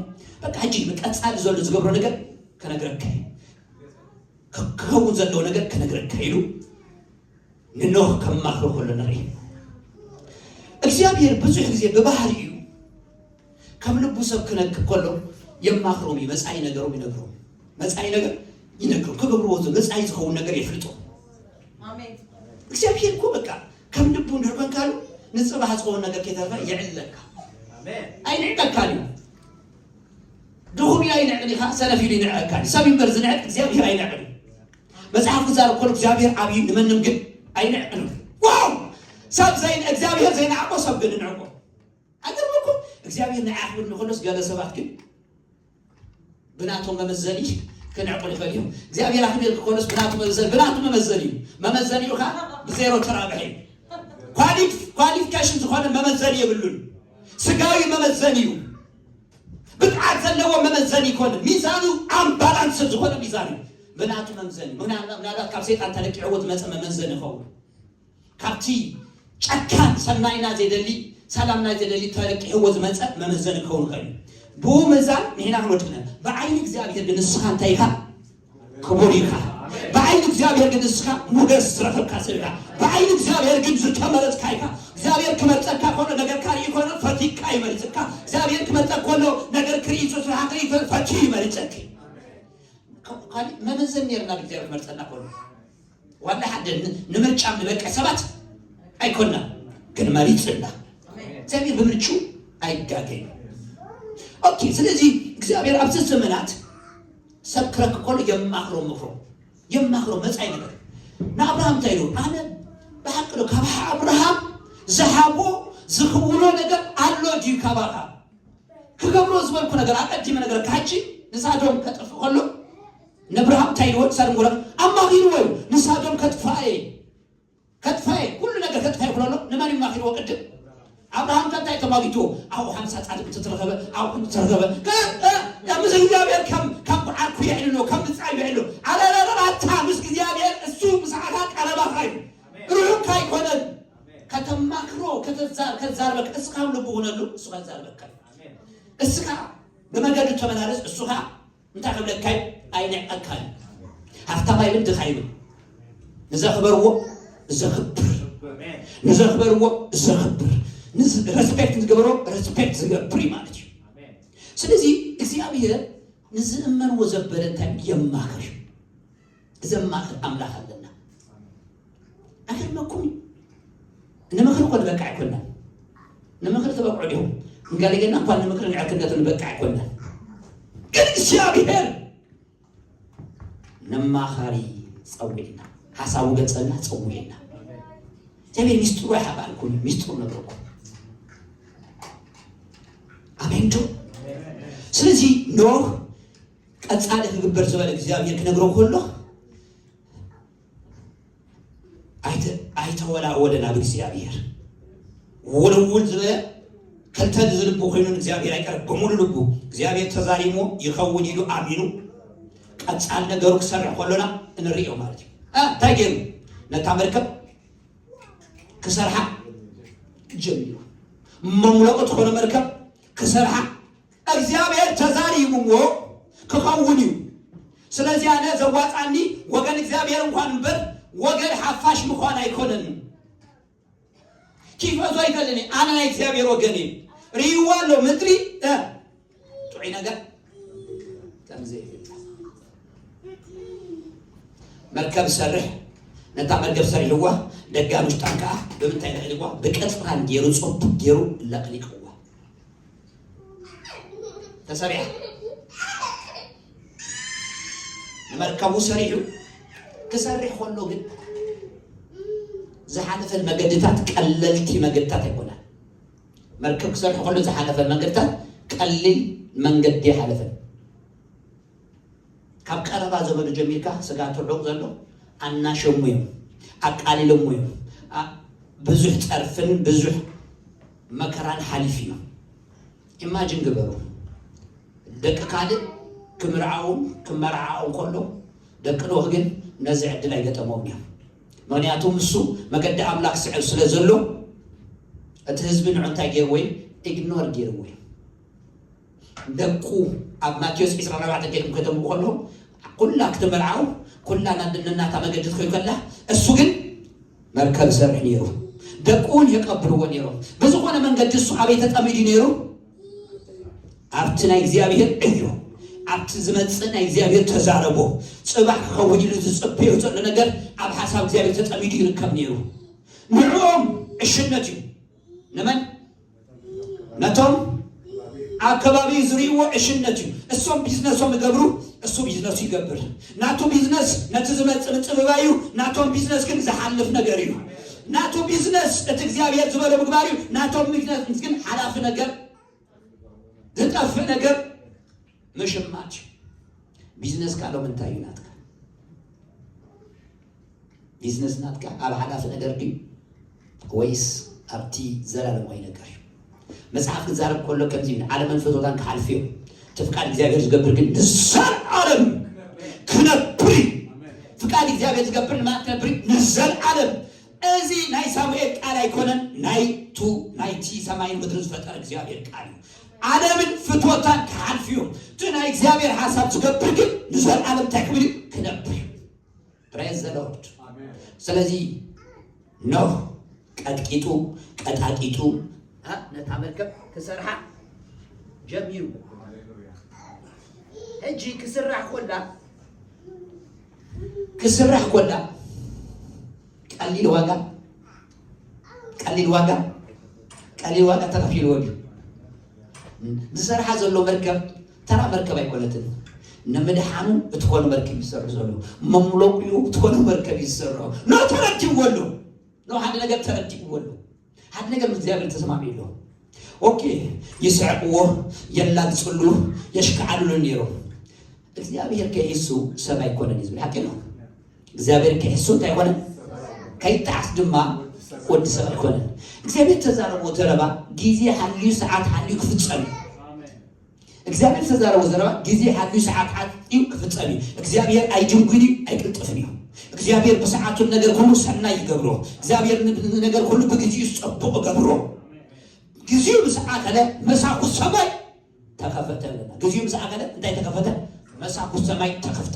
በቃ ሕጂ ንቀጻሊ ዘሎ ዝገብሮ ነገር ከነግረካ እዩ። ክኸውን ዘለዎ ነገር ከነግረካ ኢሉ ንኖህ ከማኽሮ ከሎ ንርኢ። እግዚኣብሔር ብዙሕ ግዜ ብባህሪኡ ከም ልቡ ሰብ ክነግር ከሎ የማኽሮም እዩ፣ መጻኢ ነገሮም ይነግሮም፣ መጻኢ ነገር ይነግሮም፣ ክገብርዎ ዘሎ መጻኢ ዝኸውን ነገር የፍልጦም። ኣሜን። እግዚኣብሔር እኮ በቃ ከም ልቡ እንድሕር ኮንካሉ ንጽባሕ ዝኸውን ነገር ከይተረፈ ይዕለካ። ኣይንዕቀካን እዩ። ድኹም ኢሉ ኣይንዕቅን ኢኻ፣ ሰነፍ ኢሉ ይንዕቀካ እዩ። ሰብ እምበር ዝንዕቅ እግዚኣብሔር ኣይንዕቅን እዩ። መጽሓፍ ክዛረብ ከሎ እግዚኣብሔር ዓብዩ ንመንም ግን ኣይንዕቅን እዩ። ዋው! ሰብ ዘይን እግዚኣብሔር ዘይንዓቆ ሰብ ግን ንዕቆ። ኣገርመኩም። እግዚኣብሔር ንዓይ ክብል እንከሎስ ገለ ሰባት ግን ብናቶም መመዘኒ ክንዕቁል ይኽእል እዩ። እግዚኣብሔር ኣኽቢር ክኮኖስ ብናቱ መመዘኒ ብናቱ መመዘኒ እዩ። መመዘኒኡ ከዓ ብዜሮ ተራብሐ እዩ። ኳሊፊኬሽን ዝኾነ መመዘኒ የብሉን። ስጋዊ መመዘኒ እዩ። ብቅዓት ዘለዎ መመዘኒ ይኮነ ሚዛኑ ኣምባላንስ ዝኾነ ሚዛን እዩ። ብናቱ መመዘኒ ምናልባት ካብ ሰይጣን ተለቂዕዎ ዝመፀ መመዘኒ ይኸውን። ካብቲ ጨካን ሰናይና ዘይደሊ ሰላምና ዘይደሊ ተለቂሕዎ ዝመፀ መመዘኒ ክኸውን ይኽእል እዩ። ብኡ ምዛን ንሕና ክንወድቅነ ብዓይኒ እግዚኣብሔር ግን ንስኻ እንታይ ኢኻ? ክቡር ኢኻ። ብዓይኒ እግዚኣብሔር ግን ንስኻ ሞገስ ዝረኸብካ ሰብ ኢኻ። ብዓይኒ እግዚኣብሔር ግን ዝተመረፅካ ኢኻ። እግዚኣብሔር ክመርፀካ ከሎ ነገርካ ርኢ ኮነ ፈቲካ ይመርፅካ። እግዚኣብሔር ክመርፀካ ከሎ ነገር ክርኢ ስራሕካ ርኢ ፈትዩ ይመርፀክ። ካሊእ መመዘኒ ነርና እግዚኣብሔር ክመርፀና ከሎ ዋላ ሓደ ንምርጫ ንበቅዕ ሰባት ኣይኮና ግን መሪፅና እግዚኣብሔር ብምርጭ ኣይጋገዩ። ኦኬ ስለዚ እግዚኣብሔር ኣብዚ ዘመናት ሰብ ክረክ ከሎ የማኽሮ ምክሮ የማኽሮ መፃኢ ነገር ንኣብርሃም እንታይ ኢሉ ኣነ ብሓቂ ዶ ካብ ኣብርሃም ዝሃቦ ዝኽውሎ ነገር ኣሎ ድዩ ካባኻ ክገብሮ ዝበልኩ ነገር ኣቀዲመ ነገረካ ሕጂ ንሳዶም ከጥፍእ ከሎ ንኣብርሃም እንታይ ኢልዎ ንሳዶም ጎረ ኣማኺርዎ እዩ ንሳዶም ከጥፋእ እየ ከጥፋእ እየ ኩሉ ነገር ከጥፋእ እየ ክሎ ኣሎ ንመን ይማኺርዎ ቅድም ኣብርሃም ከ እንታይ ተማጊትዎ ኣብኡ ሓምሳ ጻድቅ እንተተረኸበ ኣብኡ እንተተረኸበ ምስ እግዚኣብሔር ከም ከም ዓርኩ የዕልሎ ከም ብጻዩ የዕልሎ ኣለለለባታ ምስ እግዚኣብሔር እሱ ምሳዕካ ቀረባኻ እዩ ርሑካ ኣይኮነን ከተማክሮ ከተዛርበካ እስኻ ልቡ ሁነሉ እሱ ከዛርበካ እስኻ ብመገዱ ተመላለስ እሱ ከዓ እንታይ ክብለካ እዩ ኣይንዕቀካ እዩ ሃፍታም ኣይብል ድኻ ይብል ንዘኽበርዎ ዘኽብር ንዘኽበርዎ ዘኽብር ሬስፔክት ዝገበሮ ሬስፔክት ዝገብር እዩ ማለት እዩ ስለዚ እግዚኣብሔር ንዝእመንዎ ዘበለ እንታይ የማኽር እዩ ዘማኽር ኣምላኽ ኣለና ኣገርመኩም እዩ ንምኽሪ እኮ ንበቃ ኣይኮናን ንምኽሪ ተበቅዑ ዲኹም ንገለገና እኳ ንምኽሪ ንዕርክነቱ ንበቃ ኣይኮናን ግን እግዚኣብሔር ነማኻሪ ጸዊዕና ሓሳቡ ገጸልና ጸዊዕና እግዚኣብሔር ሚስጥሩ ኣይሓባልኩም ሚስጥሩ ነግረኩም ኣሜን ዶ ስለዚ ኖህ ቀጻሊ ክግበር ዝበለ እግዚኣብሔር ክነግሮ ከሎ ኣይተወላወለ ናብ እግዚኣብሔር ውልውል ዝበለ ከልተ ዝልቡ ኮይኑ እግዚኣብሔር ኣይቀረ ብሙሉ ልቡ እግዚኣብሔር ተዛሪሞ ይኸውን ኢሉ ኣሚኑ ቀጻል ነገሩ ክሰርሕ ከሎና እንርእዮ ማለት እዩ እንታይ ገይሩ ነታ መርከብ ክሰርሓ ጀሚሩ መሙለቁ ትኾነ መርከብ ክሰርሓ እግዚኣብሔር ተዛሪብዎ ክኸውን እዩ። ስለዚ ኣነ ዘዋፃኒ ወገን እግዚኣብሔር እንኳን እምበር ወገን ሓፋሽ ምዃን ኣይኮነን። ቲፎዞ ኣይደልን ኣነ ናይ እግዚኣብሔር ወገን እየ። ርእይዋ ኣሎ ምድሪ ጥዑይ ነገር ከምዘይብላ መርከብ ሰርሕ ነታ መርከብ ሰሪሕዋ ደጋን ውሽጣን ከዓ ብምንታይ ለቕሊዋ ብቀፅራን ገይሩ ፅቡቅ ገይሩ ለቕሊቅዋ ተሰሪዓ ንመርከቡ ሰሪሑ ክሰርሕ ከሎ ግን ዝሓለፈን መገድታት ቀለልቲ መገድታት ኣይኮናን መርከብ ክሰርሕ ከሎ ዝሓለፈን መገድታት ቀሊል መንገዲ ኣይሓለፈን ካብ ቀረባ ዘመዱ ጀሚርካ ስጋ ትዑቕ ዘሎ ኣናሸሙ እዮም ኣቃሊሎሞ እዮም ብዙሕ ፀርፍን ብዙሕ መከራን ሓሊፉ እዩ ኢማጅን ግበሩ ደቂ ካልእ ክምርዓውን ክመርዓዓውን ከሎ ደቂ ኖህ ግን ነዚ ዕድል ኣይገጠሞም እዮም ምክንያቱ እሱ መገዲ ኣምላክ ስዕብ ስለ ዘሎ እቲ ህዝቢ ንዑ እንታይ ገይርዎ እዩ ኢግኖር ገይርዎ እዩ ደቁ ኣብ ማቴዎስ ዕስራን ኣርባዕተን ጌርኩም ከተንብቡ ከለኹም ኩላ ክትምርዓው ኩላ ናድነናታ መገዲ ትኸይድ ከላ እሱ ግን መርከብ ይሰርሕ ነይሩ። ደቁ እውን የቀብልዎ ነይሮም። ብዝኾነ መንገዲ እሱ ኣበይ ተጠሚዱ ነይሩ? ኣብቲ ናይ እግዚኣብሔር ዕዮ። ኣብቲ ዝመጽእ ናይ እግዚኣብሔር ተዛረቦ። ጽባሕ ክኸውን ኢሉ ዝጽበዮ ዘሎ ነገር ኣብ ሓሳብ እግዚኣብሔር ተጸሚዱ ይርከብ ነይሩ። ንዕኦም ዕሽነት እዩ። ንመን? ነቶም ኣብ ከባቢ ዝርእይዎ ዕሽነት እዩ። እሶም ቢዝነሶም ይገብሩ፣ እሱ ቢዝነሱ ይገብር። ናቱ ቢዝነስ ነቲ ዝመጽእ ምጽብባይ እዩ፣ ናቶም ቢዝነስ ግን ዝሓልፍ ነገር እዩ። ናቱ ቢዝነስ እቲ እግዚኣብሔር ዝበሎ ምግባር እዩ፣ ናቶም ቢዝነስ ግን ሓላፊ ነገር፣ ዝጠፍእ ነገር ምሽማት እዩ። ቢዝነስ ካልኦም እንታይ እዩ ናትካ? ቢዝነስ ናትካ ኣብ ሓላፊ ነገር ድዩ ወይስ ኣብቲ ዘላለማዊ ነገር እዩ? መጽሓፍ ክዛረብ ከሎ ከምዚ ይብል፣ ዓለምን ፍትወታን ክሓልፉ እዮም፣ እቲ ፍቃድ እግዚኣብሔር ዝገብር ግን ንዘለዓለም ክነብር እዩ። ፍቃድ እግዚኣብሔር ዝገብር ንማን ክነብር እዩ? ንዘለዓለም። እዚ ናይ ሳሙኤል ቃል ኣይኮነን፣ ናይቱ ናይቲ ሰማይን ምድርን ዝፈጠረ እግዚኣብሔር ቃል እዩ። ዓለምን ፍትወታን ክሓልፉ እዮም፣ እቲ ናይ እግዚኣብሔር ሓሳብ ዝገብር ግን ንዘለዓለም እንታይ ክብል እዩ? ክነብር እዩ። Praise the Lord። ስለዚ ኖህ ቀጥቂጡ ቀጣቂጡ እ፣ ነታ መርከብ ክሰርሓ ጀሚሩ። ሕጂ ክስራሕ ኮላ ክስራሕ ኮላ ቀሊል ዋጋ ቀሊል ዋጋ ቀሊል ዋጋ ተኸፊልዎ ድዩ? ዝሰርሓ ዘሎ መርከብ ተራ መርከብ ኣይኮነትን። ንምድሓኑ እትኾኑ መርከብ ይሰርሑ ዘሎ፣ መምለቂኡ እትኾኑ መርከብ ይሰርሑ። ኖ ተረዲእዎ ኣሎ። ኖ ሓደ ነገር ተረዲእዎ ኣሎ። ሓደ ነገር ምስ እግዚኣብሔር ተሰማሚዑ ኣሎ። ኦኬ፣ ይስዕቅዎ፣ የላግፅሉ፣ የሽክዓልሉ ነይሮም። እግዚኣብሔር ከይሱ ሰብ ኣይኮነን እዩ ዝብል ሓቂ ነው። እግዚኣብሔር ከይሱ እንታይ ኮነ? ከይጣዓስ ድማ ወዲ ሰብ ኣይኮነን። እግዚኣብሔር ተዛረቦ ዘረባ ግዜ ሓልዩ ሰዓት ሓልዩ ክፍጸም እዩ። እግዚኣብሔር ተዛረቦ ዘረባ ግዜ ሓልዩ ሰዓት ሓልዩ ክፍጸም እዩ። እግዚኣብሔር ኣይጅንጉን እዩ፣ ኣይቅልጥፍን እዩ። እግዚኣብሔር ብሰዓቱ ነገር ኩሉ ሰናይ ይገብሮ። እግዚኣብሔር ን-፣ ነገር ኩሉ ብግዜኡ ጽቡቕ ይገብሮ። ግዜኡ ምስ ኣኸለ መሳኹ ሰማይ ተኸፈተ ኣለና። ግዜኡ ምስ ኣኸለ እንታይ ተኸፈተ? መሳኹ ሰማይ ተኸፍተ።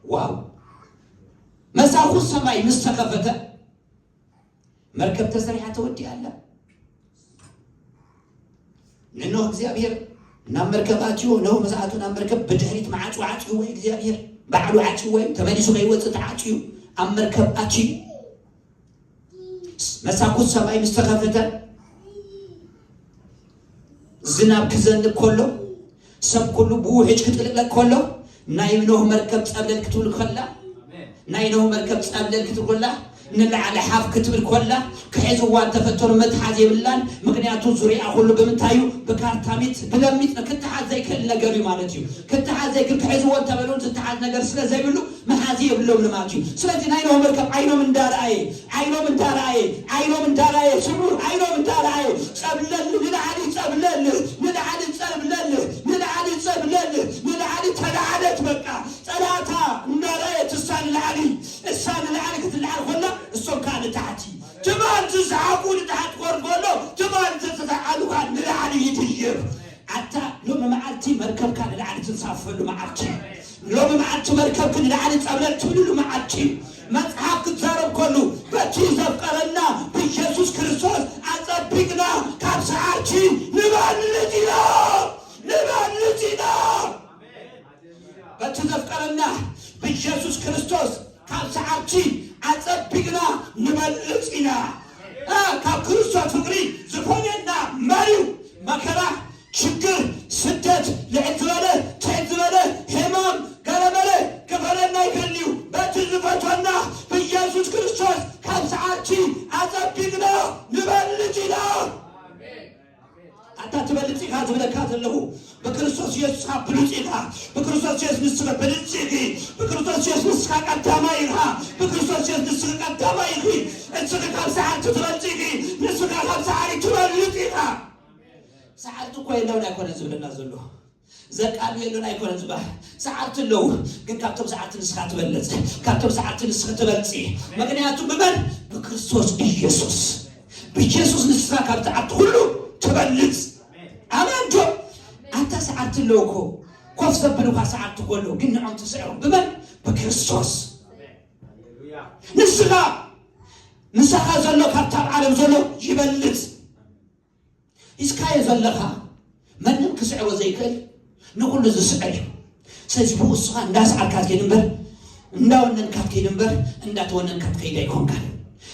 ዋው! መሳኹ ሰማይ ምስ ተኸፈተ መርከብ ተሰሪሓ ተወዲኣ ኣላ። ንኖህ እግዚኣብሔር ናብ መርከብ ኣትዮ፣ ኖህ ምስ ኣትዮ ናብ መርከብ ብድሕሪት መዓጹ ዓጽይዎ እዩ እግዚኣብሔር። ባዕሉ ዓጽይዎ እዩ፣ ተመሊሱ ከይወጽእ ተዓጽዩ ኣብ መርከብ ኣትዩ። መሳኩት ሰማይ ምስ ተኸፈተ ዝናብ ክዘንብ ከሎ፣ ሰብ ኩሉ ብውሕጅ ክጥልቅለቅ ከሎ፣ ናይ ኖህ መርከብ ጸብለል ክትብል ከላ፣ ናይ ኖህ መርከብ ጸብለል ክትብል ከላ፣ ንላዕሊ ሓፍ ክትብል ከላ፣ ክሕዝዋ እንተፈተኑ መትሓዝ የብላን። ምኽንያቱ ዙርያ ኩሉ ብምንታይ እዩ? ብካርታሚት፣ ብለሚት ክትሓዝ ዘይክእል ነገር እዩ ማለት እዩ። ክትሓዝ ዘይክእል፣ ክሕዝዎ እንተበሉ ዝትሓዝ ነገር ስለ ዘይብሉ፣ መሓዚ የብሎም ማለት እዩ። ስለዚ ናይ ኖህ መርከብ ዓይኖም እንዳረኣየ፣ ዓይኖም እንዳረኣየ፣ ዓይኖም እንዳረኣየ፣ ስሙር ዓይኖም እንዳረኣየ፣ ጸብለል ንላዕሊ፣ ጸብለል ንላዕሊ፣ ጸብለል ንላዕሊ፣ ጸብለል ንላዕሊ ተላዕለት። በቃ ጸላታ እንዳረኣየት እሳ ንላዕሊ፣ እሳ ንላዕሊ ክትለዓል ኮላ፣ እሶም ከዓ ንታሕቲ። ትማል ዝሰሓቁ ንታሕቲ ኮር ከሎ፣ ትማል ዝተሰዓሉ ከዓ ንላዕሊ ይድይብ። ኣታ ሎሚ መዓልቲ መርከብካ ንላዕሊ ትንሳፈሉ መዓልቲ። ሎሚ መዓልቲ መርከብክ ንላዕሊ ጸብለል ትብልሉ መዓልቲ። መጽሓፍ ክትዛረብ ከሉ በቲ ዘፍቀረና ብኢየሱስ ክርስቶስ ኣጸቢቅና ካብ ሰዓርቲ ንበልጽ ኢና፣ ንበልጽ ኢና። በቲ ዘፍቀረና ብኢየሱስ ክርስቶስ ካብ ሰዓርቲ ኣጸቢቅና ንበልጽ ኢና። እ፣ ካብ ክርስቶስ ፍቅሪ ዝፈለየና መን እዩ? መከራ፣ ሽግር፣ ስደት፣ ልዕል ዝበለ፣ ትሕት ዝበለ፣ ሕማም፣ ገለመለ ክፈለና ይክእል እዩ። በቲ ዝፈቶና ብኢየሱስ ክርስቶስ ካብ ሰዓርቲ ኣጸቢቅና ንበልጽ ኢና። ኣታ ትበልጽ ኢኻ ዝብለካ ዘለኹ፣ ብክርስቶስ ኢየሱስ ኢኻ ብሉጽ ኢኻ። ብክርስቶስ ኢየሱስ ንስኻ ብልጽ ኢኺ። ብክርስቶስ ኢየሱስ ንስኻ ቀዳማይ ኢኻ። ብክርስቶስ ኢየሱስ ንስኻ ቀዳማይ ኢኺ። ንስኺ ካብ ሰዓርቲ ትበልጽ ኢኺ። ንስኻ ካብ ሰዓሪ ትበልጽ ኢኻ። ሰዓርቲ እኮ የለውን ኣይኮነን ዝብለና ዘሎ። ዘቃሉ የለን ኣይኮነን ዝበሃል። ሰዓርቲ ኣለዉ፣ ግን ካብቶም ሰዓርቲ ንስኻ ትበልጽ፣ ካብቶም ሰዓርቲ ንስኻ ትበልጺ። ምኽንያቱ ብመን? ብክርስቶስ ኢየሱስ። ብኢየሱስ ንስኻ ካብ ሰዓርቲ ኩሉ ትበልጽ። ኣሜን ዶ? ኣታ ሰዓርቲ ኣለዉ እኮ፣ ኮፍ ዘብልኻ ሰዓርቲ እኮ ኣለዉ፣ ግን ንዖም ትስዕሮም ብመን? ብክርስቶስ። ንስኻ፣ ምሳኻ ዘሎ ካብታ ኣብ ዓለም ዘሎ ይበልጽ። ሒዝካዮ ዘለኻ መንም ክስዕሮ ዘይክእል ንኹሉ ዝስዕር እዩ። ስለዚ ብኡ እስኻ እንዳሰዓርካ ትከይድ እምበር፣ እንዳወነንካ ትከይድ እምበር፣ እንዳተወነንካ ትከይድ ኣይኮንካን።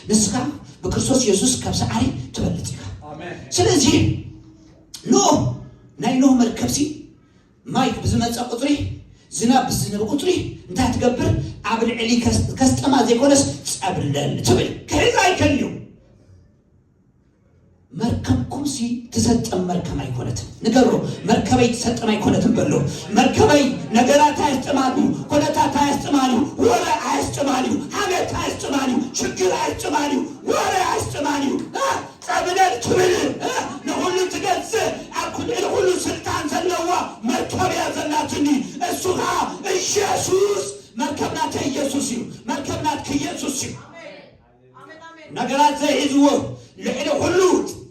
ንስኻ ብክርስቶስ የሱስ ካብ ሰዓሪ ትበልጽ ኢኻ። ስለዚ ኖህ፣ ናይ ኖህ መርከብሲ ማይ ብዝመጸ ቁጽሪ፣ ዝናብ ብዝዘነበ ቁጽሪ እንታይ ትገብር? ኣብ ልዕሊ ከስ-፣ ከስጠማ ዘይኮነስ ጸብለል ትብል። ክሕዛ ኣይከልዩ። መርከብኩምሲ ትሰጠም መርከብ ኣይኮነትን። ንገሮ፣ መርከበይ ትሰጠም ኣይኮነትን በሎ። መርከበይ ነገራት ኣየስጥማን እዩ፣ ኩነታት ኣየስጥማን እዩ፣ ወረ ኣየስጥማን እዩ፣ ሓሜት ኣየስጥማን እዩ፣ ችግር ኣየስጥማን እዩ፣ ወረ ኣየስጥማን እዩ። እ፣ ጸብለል ትብል፣ እ፣ ንኹሉ ትገዝእ፣ ኣብ ኩ-፣ ንኹሉ ስልጣን ዘለዋ መርከብ እያ ዘላትኒ። እሱ ኸዓ ኢየሱስ፣ መርከብ ናተይ ኢየሱስ እዩ፣ መርከብ ናትኪ ኢየሱስ እዩ። ነገራት ዘይሕዝዎ፣ ልዕሊ ኩሉ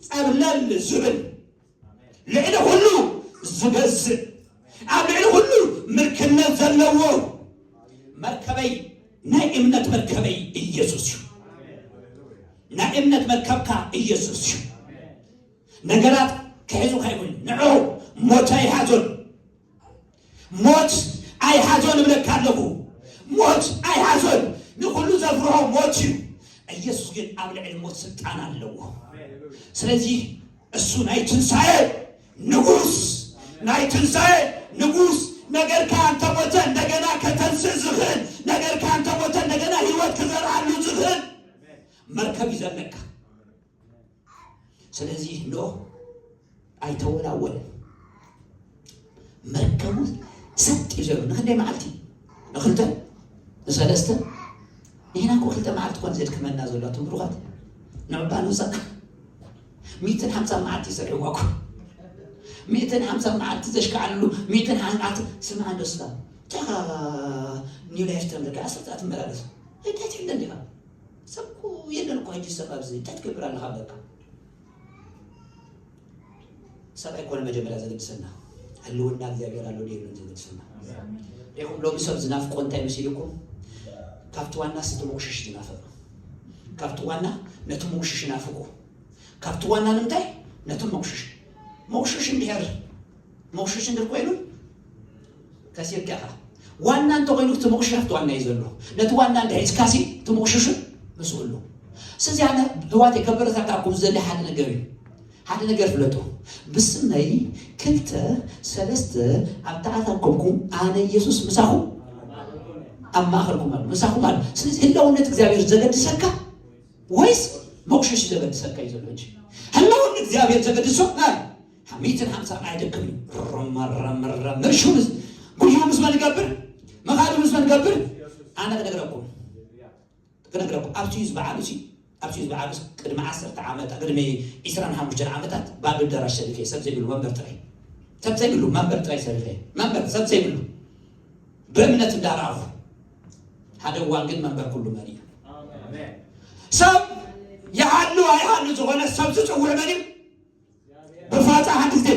ጸብለል ዝብል፣ ልዕሊ ኩሉ ዝገዝእ፣ ኣብ ልዕሊ ኩሉ ምልክነት ዘለዎ መርከበይ፣ ናይ እምነት መርከበይ ኢየሱስ እዩ። ናይ እምነት መርከብካ ኢየሱስ እዩ። ነገራት ክሕዙኻ ይኽእሉ። ንዑ ሞት ኣይሓዞን። ሞት ኣይሓዞን እብለካ ኣለኹ። ሞት ኣይሓዞን። ንኹሉ ዘፍርሆ ሞት እዩ። ኢየሱስ ግን ኣብ ልዕሊ ሞት ስልጣን ኣለዎ። ስለዚ እሱ ናይ ትንሳኤ ንጉስ፣ ናይ ትንሳኤ ንጉስ፣ ነገርካ እንተሞተ እንደገና ከተንስእ ዝኽእል፣ ነገርካ እንተሞተ እንደገና ህይወት ክዘርኣሉ ዝኽእል መርከብ እዩ ዘለካ። ስለዚ ኖህ ኣይተወላወለን። መርከቡ ሰጥ እዩ ዘሎ። ንክንደይ መዓልቲ? ንክልተ? ንሰለስተ? ንሕና እኮ ክልተ መዓልቲ ኮን ዘድክመና ዘሎ፣ ኣቱም ብሩኻት። ንዕባ ንውፃእ። ሚእትን ሓምሳን መዓልቲ ይሰርሕዋ እኮ። ሚእትን ሓምሳን መዓልቲ ዘሽካዕልሉ፣ ሚእትን ሓምሳን፣ ስምዓ እንዶ ስጋ። እንታይ ኢኻ ኒው ላይፍ ትረምደካ? ዓሰርተ ሰዓት ትመላለስ። እንታይ ትሕለ እንዲኻ? ሰብ እኮ የለን እኮ ሕጂ ሰብ ኣብዚ። እንታይ ትገብር ኣለኻ በቃ? ሰብ ኣይኮነ መጀመርያ ዘገድሰና። ህልውና እግዚኣብሔር ኣሎ ድዩ የለን ዘገድሰና። ኢኹም ሎሚ ሰብ ዝናፍቆ እንታይ መሲልኩም? ካብቲ ዋናስ እቲ መቑሽሽ ዝናፍቕ። ካብቲ ዋና ነቲ መቑሽሽ ይናፍቁ። ካብቲ ዋና ንምንታይ? ነቲ መቑሽሽ። መቑሽሽ እንድሕር፣ መቑሽሽ እንድሕር ኮይኑ ከሲርካ ኢኻ። ዋና እንተኾይኑ እቲ መቑሽሽ ኣብቲ ዋና እዩ ዘሎ። ነቲ ዋና እንድሕር ሒዝካሲ እቲ መቑሽሽ ምስኡ ኣሎ። ስለዚ ኣነ ኣሕዋተይ ከበረታትዓኩም ዝደሊ ሓደ ነገር እዩ። ሓደ ነገር ፍለጡ። ብስመይ ክልተ ሰለስተ ኣብ ተኣካከብኩም ኣነ ኢየሱስ ምሳኹም ኣብ ማእከልኩም ኣሎ፣ ምሳኹም ኣሎ። ስለዚ ህላውነት እግዚኣብሔር ዘገድሰካ ወይስ መቑሸሽ ዘገድሰካ እዩ ዘሎ እንጂ። ህላውነት እግዚኣብሔር ዘገድሶ፣ እ፣ ሚእትን ሓምሳን ኣይደክም እዩ። ረመረመረመ። እሹ ምስ-፣ ጉዮ ምስ መን ይገብር? መኻዱ ምስ መን ይገብር? ኣነ ክነግረኩም። ክነግረኩም። ኣብ ስዊዝ በዓሉ ሲ-፣ ኣብ ስዊዝ በዓሉ ሲ-፣ ቅድሚ ዓሰርተ ዓመት፣ ቅድሚ ዕስራን ሓሙሽተን ዓመታት ባዶ ኣዳራሽ ሰሪሐ፣ ሰብ ዘይብሉ መንበር ጥራይ። ሰብ ዘይብሉ መንበር ጥራይ ሰሪሐ። መንበር፣ ሰብ ዘይብሉ። ብእምነት እንዳረኣኹ። ሓደ እዋን ግን መንበር ኩሉ መሊኡ። ሰብ ይሃሉ ኣይሃሉ ዝኾነ ሰብ ዝጽውዕ መን እዩ? ብፋጻ ሓንቲ ግዜ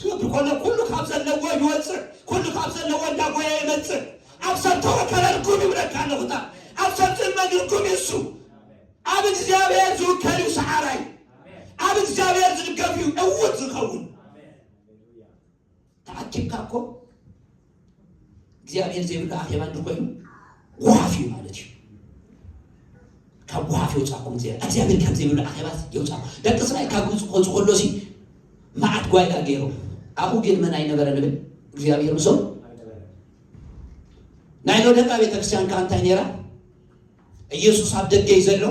ክብል ከሎ ኩሉ ካብ ዘለዎ ይወጽእ፣ ኩሉ ካብ ዘለዎ እንዳጎየ ይመጽእ። ኣብ ሰብ ተወከለ ርጉም ይብለካ ኣለኹ። እታ ኣብ ሰብ ዝእመን ርጉም እዩ እሱ። ኣብ እግዚኣብሔር ዝውከል እዩ ሰዓራይ። ኣብ እግዚኣብሔር ዝድገፍ እዩ ዕዉት ዝኸውን። ተኣኪብካ እኮ እግዚኣብሔር ዘይብሉ ኣኼባ እንድር ኮይኑ ጓፍ እዩ ማለት እዩ። ካብ ጓፍ የውጻእኩም እግዚኣብሔር። እግዚኣብሔር ካብ ዘይብሉ ኣኼባ የውጻእኩም። ደቂ እስራኤል ካብ ግብጺ ክወጹ ከሎ ሲ መዓት ጓይላ ገይሮም። ኣብኡ ግን መን ኣይነበረ ንብል? እግዚኣብሔር ምስኦም። ናይ ሎደቃ ቤተክርስትያን ከኣ እንታይ ነይራ? ኢየሱስ ኣብ ደገ እዩ ዘሎ።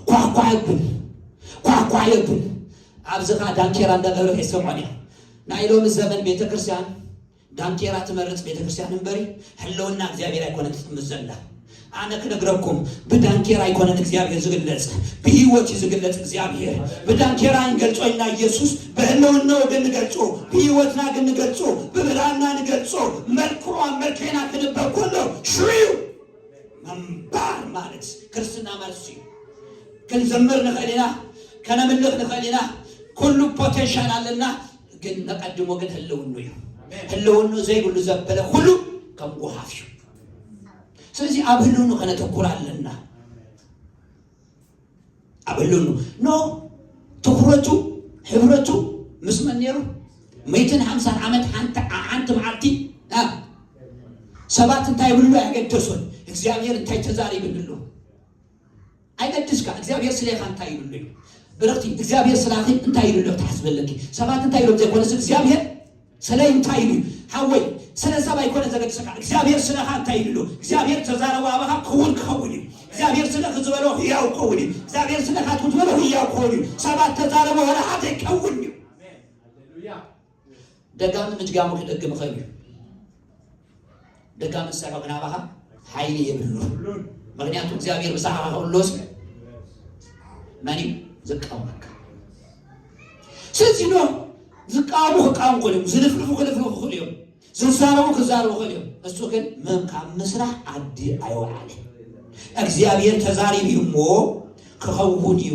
ኳኳ የብል፣ ኳኳ የብል። ኣብዚ ኸኣ ዳንኬራ እንዳገበረት ኣይሰምዖን እያ። ናይ ሎሚ ዘመን ቤተክርስትያን ዳንኬራ ትመርጽ ቤተክርስትያን እምበሪ፣ ህልውና እግዚኣብሔር ኣይኮነትን ትጥምት ዘላ። ኣነ ክነግረኩም፣ ብዳንኬራ ኣይኮነን እግዚኣብሔር ዝግለጽ፣ ብህይወት እዩ ዝግለጽ እግዚኣብሔር። ብዳንኬራ ንገልጾ ኢልና ኢየሱስ፣ ብህልውናኡ ግን ንገልጾ፣ ብህይወትና ግን ንገልጾ፣ ብብርሃንና ንገልጾ። መልክዑ ኣብ መልክዕና ክንበብ ከሎ ሽዑ እዩ። ምንባር ማለት ክርስትና ማለት እሱ እዩ። ክንዘምር ንኽእል ኢና፣ ከነምልኽ ንኽእል ኢና፣ ኩሉ ፖቴንሻል ኣለና። ግን ነቀድሞ ግን ህልውኑ እዩ። ህልውኑ ዘይብሉ ዘበለ ኩሉ ከም ጓሃፍ እዩ። ስለዚ ኣብ ህልውኑ ከነተኩር ኣለና። ኣብ ህልውኑ ኖ ትኹረቱ፣ ሕብረቱ ምስ መን ነይሩ? ሚእትን ሓምሳን ዓመት ሓንቲ፣ ሓንቲ መዓልቲ ሰባት እንታይ ይብሉ ኣይገደሶን። እግዚኣብሔር እንታይ ተዛሪብሉ ኣሎ ኣይገድስካ። እግዚኣብሔር ስሌኻ እንታይ ይብሉ እዩ? ብርኽቲ፣ እግዚኣብሔር ስላኺ እንታይ ይብሉ ኣሎ ትሓስበለኪ? ሰባት እንታይ ይብሉ ዘይኮነስ እግዚኣብሔር ስለይ እንታይ ኢሉ እዩ? ሓወይ፣ ስለ ሰብ ኣይኮነ ዘገድሰካ። እግዚኣብሔር ስለኻ እንታይ ኢሉ ኣሎ? እግዚኣብሔር ተዛረቦ ኣባኻ ክውን ክኸውን እዩ። እግዚኣብሔር ስለኺ ዝበሎ ህያው ክኸውን እዩ። እግዚኣብሔር ስለኻትኩም ዝበሎ ህያው ክኸውን እዩ። ሰባት ተዛረቦ ዋላ ሓደ ይከውን እዩ። ደጋሚ ምድጋሙ ክደግም ይኽእል እዩ። ደጋሚ ዝሰርሖ ግን ኣባኻ ሓይሊ የብሉ። ምክንያቱ እግዚኣብሔር ምሳኻ ከብሎስ መን እዩ ዝቃወመካ? ስለዚ ኖህ ዝቃወሙ ክቃወሙ ክኽእሉ እዮም፣ ዝልፍልፉ ክልፍልፉ ክኽእሉ እዮም፣ ዝዛረቡ ክዛረቡ ክኽእሉ እዮም። እሱ ግን መም ካብ ምስራሕ ዓዲ ኣይወዓለ። እግዚኣብሔር ተዛሪቡ እዩ እሞ ክኸውን እዩ።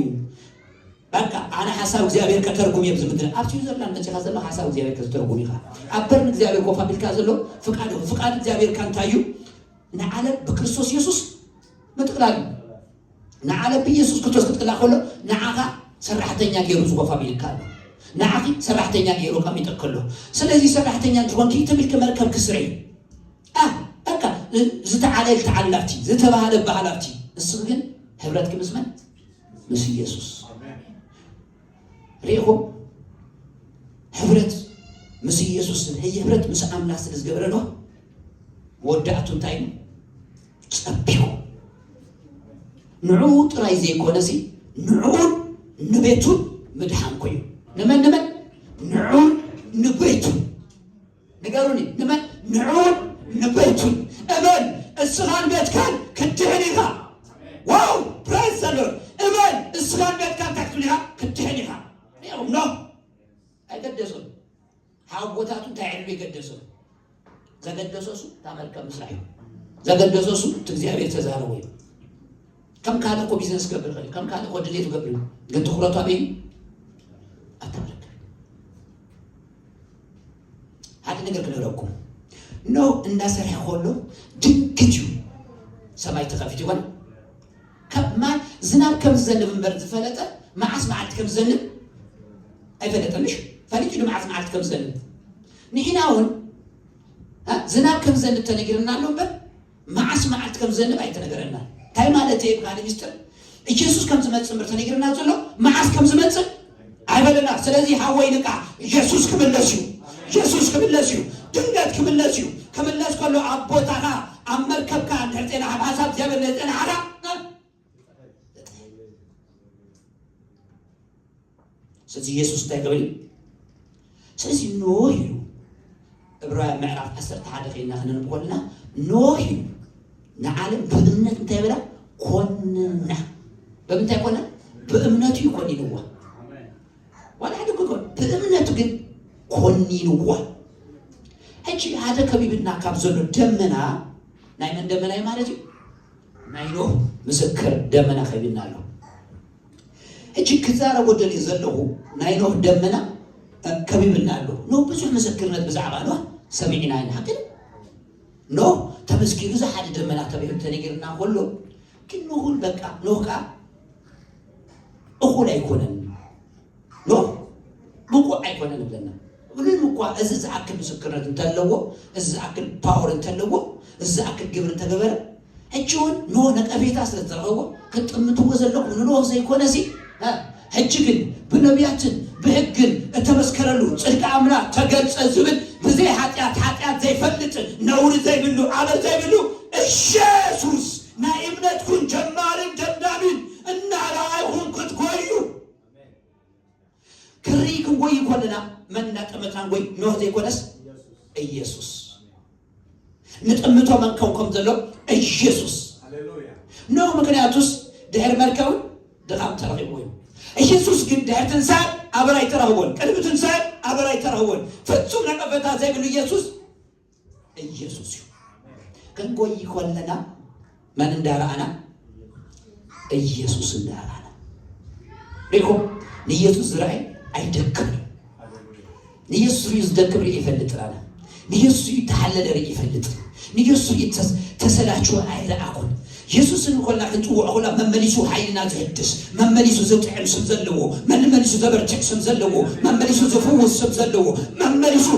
በቃ ኣነ ሓሳብ እግዚኣብሔር ከተርጉም እየ ኣብዚ ምድሪ። ኣብ ስዊዘርላንድ መጺኻ ዘሎ ሓሳብ እግዚኣብሔር ከተርጉም ኢኻ። ኣብ በርን እግዚኣብሔር ኮፍ ኣቢልካ ዘሎ ፍቃድ እዩ። ፍቃድ እግዚኣብሔር ከ እንታይ እዩ? ንዓለም ብክርስቶስ የሱስ ምጥቕላል እዩ። ንዓለም ብየሱስ ክርስቶስ ክጥቅላ ከሎ ንዓኻ ሰራሕተኛ ገይሩ እዚ ኮፍ ኣቢልካ ኣሎ። ንዓኺ ሰራሕተኛ ገይሩ ኣቐሚጠካ ኣሎ። ስለዚ ሰራሕተኛ እንትኾንኪ ትም ኢልኪ መርከብ ክስረይ። ኣ፣ በቃ ዝተዓለ ተዓላፍቲ፣ ዝተባህለ ባህላፍቲ። ንስኺ ግን ህብረትኪ ምስ መን? ምስ ኢየሱስ። ርኢኹም? ህብረት ምስ ኢየሱስ፣ ህብረት ምስ ኣምላኽ ስለ ዝገበረ ኖህ መወዳእቱ እንታይ እዩ? ጸቢቑ። ንዕኡ ጥራይ ዘይኮነሲ ንዕኡን ንቤቱን ምድሓን ኮይኑ። ንመን ንመን? ንዕኡን ንቤቱን። ንገሩኒ፣ ንመን? ንዕኡን ንቤቱን። እመን፣ እስኻን ቤትካን ክትድሕን ኢኻ። ዋው! ፕሬዝ ዘ ሎርድ። እመን፣ እስኻን ቤትካን እንታይ ክትብል ኢኻ? ክትድሕን ኢኻ። ርኢኹም ኖህ ኣይገደሶን። ሓጎታቱ እንታይ ዕድሉ ይገደሶ? ዘገደሶ እሱ እታ መርከብ ምስራሕ እዩ። ዘገደሶ እሱ እቲ እግዚኣብሔር ተዛረቦ እዩ። ከም ካልእ እኮ ቢዝነስ ክገብር ይኽእል እዩ። ከም ካልእ እኮ ድሌቱ ክገብር እዩ። ግን ትኹረቱ ኣበይ እዩ? ኣብታ መርከብ። ሓደ ነገር ክነግረኩም። ኖህ እንዳሰርሐ ከሎ ድንግት እዩ ሰማይ ተኸፊቱ ይኾን? ካብ ማይ ዝናብ ከም ዝዘንብ እምበር ዝፈለጠ መዓስ መዓልቲ ከም ዝዘንብ ኣይፈለጠን። ምሽ ፈሊጡ ዶ መዓስ መዓልቲ ከም ዝዘንብ? ንሕና እውን፣ እ፣ ዝናብ ከም ዝዘንብ ተነጊርና ኣሎ እምበር መዓስ መዓልቲ ከም ዝዘንብ ኣይተነገረና። እንታይ ማለት እዩ? ብካልእ ሚስጥር ኢየሱስ ከም ዝመጽእ እምበር ተነጊርና ዘሎ መዓስ ከም ዝመጽእ ኣይበለና። ስለዚ ሓወይ ንቃ፣ ኢየሱስ ክምለስ እዩ። ኢየሱስ ክምለስ እዩ። ድንገት ክምለስ እዩ። ክምለስ ከሎ ኣብ ቦታኻ፣ ኣብ መርከብካ እንድሕር ጸናሕ፣ ኣብ ሓሳብ እግዚኣብሔር እንድሕር ጸናሕካ፣ ስለዚ ኢየሱስ እንታይ ክብል እዩ? ስለዚ ኖህ ኢሉ፣ ዕብራውያን ምዕራፍ ዓሰርተ ሓደ ኸይድና ክነንብ ከለና፣ ኖህ ኢሉ ንዓለም ብእምነት እንታይ በላ? ኮንና። ብምንታይ ኮነ? ብእምነቱ እዩ ኮኒንዋ። ዋላ ሓደ እኮ ይኮን፣ ብእምነቱ ግን ኮኒንዋ። ሕጂ ሓደ ከቢብና ካብ ዘሎ ደመና፣ ናይ መን ደመና እዩ ማለት እዩ? ናይ ኖህ ምስክር ደመና ከቢብና ኣሎ። ሕጂ ክዛረቦ ደልየ ዘለኹ፣ ናይ ኖህ ደመና፣ እ፣ ከቢብና ኣሎ። ኖህ ብዙሕ ምስክርነት ብዛዕባ ኖህ ሰሚዕና ኢና። ሓቂ ኖህ ተመስኪሩ፣ እዚ ሓደ ደመና ተባሂሉ ተነጊርና ከሎ፣ ግን ኖህ በቃ፣ ኖህ ከኣ እኹል ኣይኮነን። ኖህ ብቑዕ ኣይኮነን እብለና። ምንም እኳ እዚ ዝኣክል ምስክርነት እንተለዎ፣ እዚ ዝኣክል ፓወር እንተለዎ፣ እዚ ዝኣክል ግብሪ እንተገበረ፣ ሕጂ እውን ኖህ ነቀፌታ ስለ ዝተረኸቦ ክትጥምትዎ ዘለኩም ንኖህ ዘይኮነሲ፣ እ፣ ሕጂ ግን ብነቢያትን ብሕግን እተመስከረሉ ጽድቂ ኣምላኽ ተገልጸ ዝብል ብዘይ ሓጢኣት፣ ሓጢኣት ዘይፈልጥ፣ ነውሪ ዘይብሉ፣ ኣመል ዘይብሉ ኢየሱስ ናይ እምነትኩም ጀማርን ደምዳሚን እናረኣይኹም ክትጎዩ። ክርኢ ክንጎይ ከለና መን እናጠመትና ንጎይ? ኖህ ዘይኮነስ ኢየሱስ። ንጥምቶ መን ከም ከም ዘሎ ኢየሱስ። ሃሌሉያ። ኖህ ምክንያቱስ ድሕሪ መርከብ ድኻም ተረኺብዎ እዩ። ኢየሱስ ግን ድሕሪ ትንሳኤ ኣበራ ኣይተረኽቦን፣ ቅድሚ ትንሳኤ ኣበራ ኣይተረኽቦን። ፍጹም ነቀፌታ ዘይብሉ ኢየሱስ ኢየሱስ እዩ። ክንጎይ ከለና መን እንዳረኣና? ኢየሱስ እንዳረኣና። ሪኢኹም? ንኢየሱስ ዝረኣይ ኣይደክምን እዩ። ንኢየሱስ ሪኡ ዝደክም ሪኡ ይፈልጥ ኣነ። ንኢየሱስ ሪኡ ተሓለለ ሪኡ ይፈልጥ። ንኢየሱስ ሪኡ ተስ-፣ ተሰላችወ ኣይረኣኹን። ኢየሱስ እንኮላ ክንጽውዖ ኮላ መመሊሱ ሓይልና ዝሕድስ፣ መመሊሱ ዝጥዕም ስም ዘለዎ፣ መመሊሱ ዘበርትዕ ስም ዘለዎ፣ መመሊሱ ዝፍውስ ስም ዘለዎ፣ መመሊሱ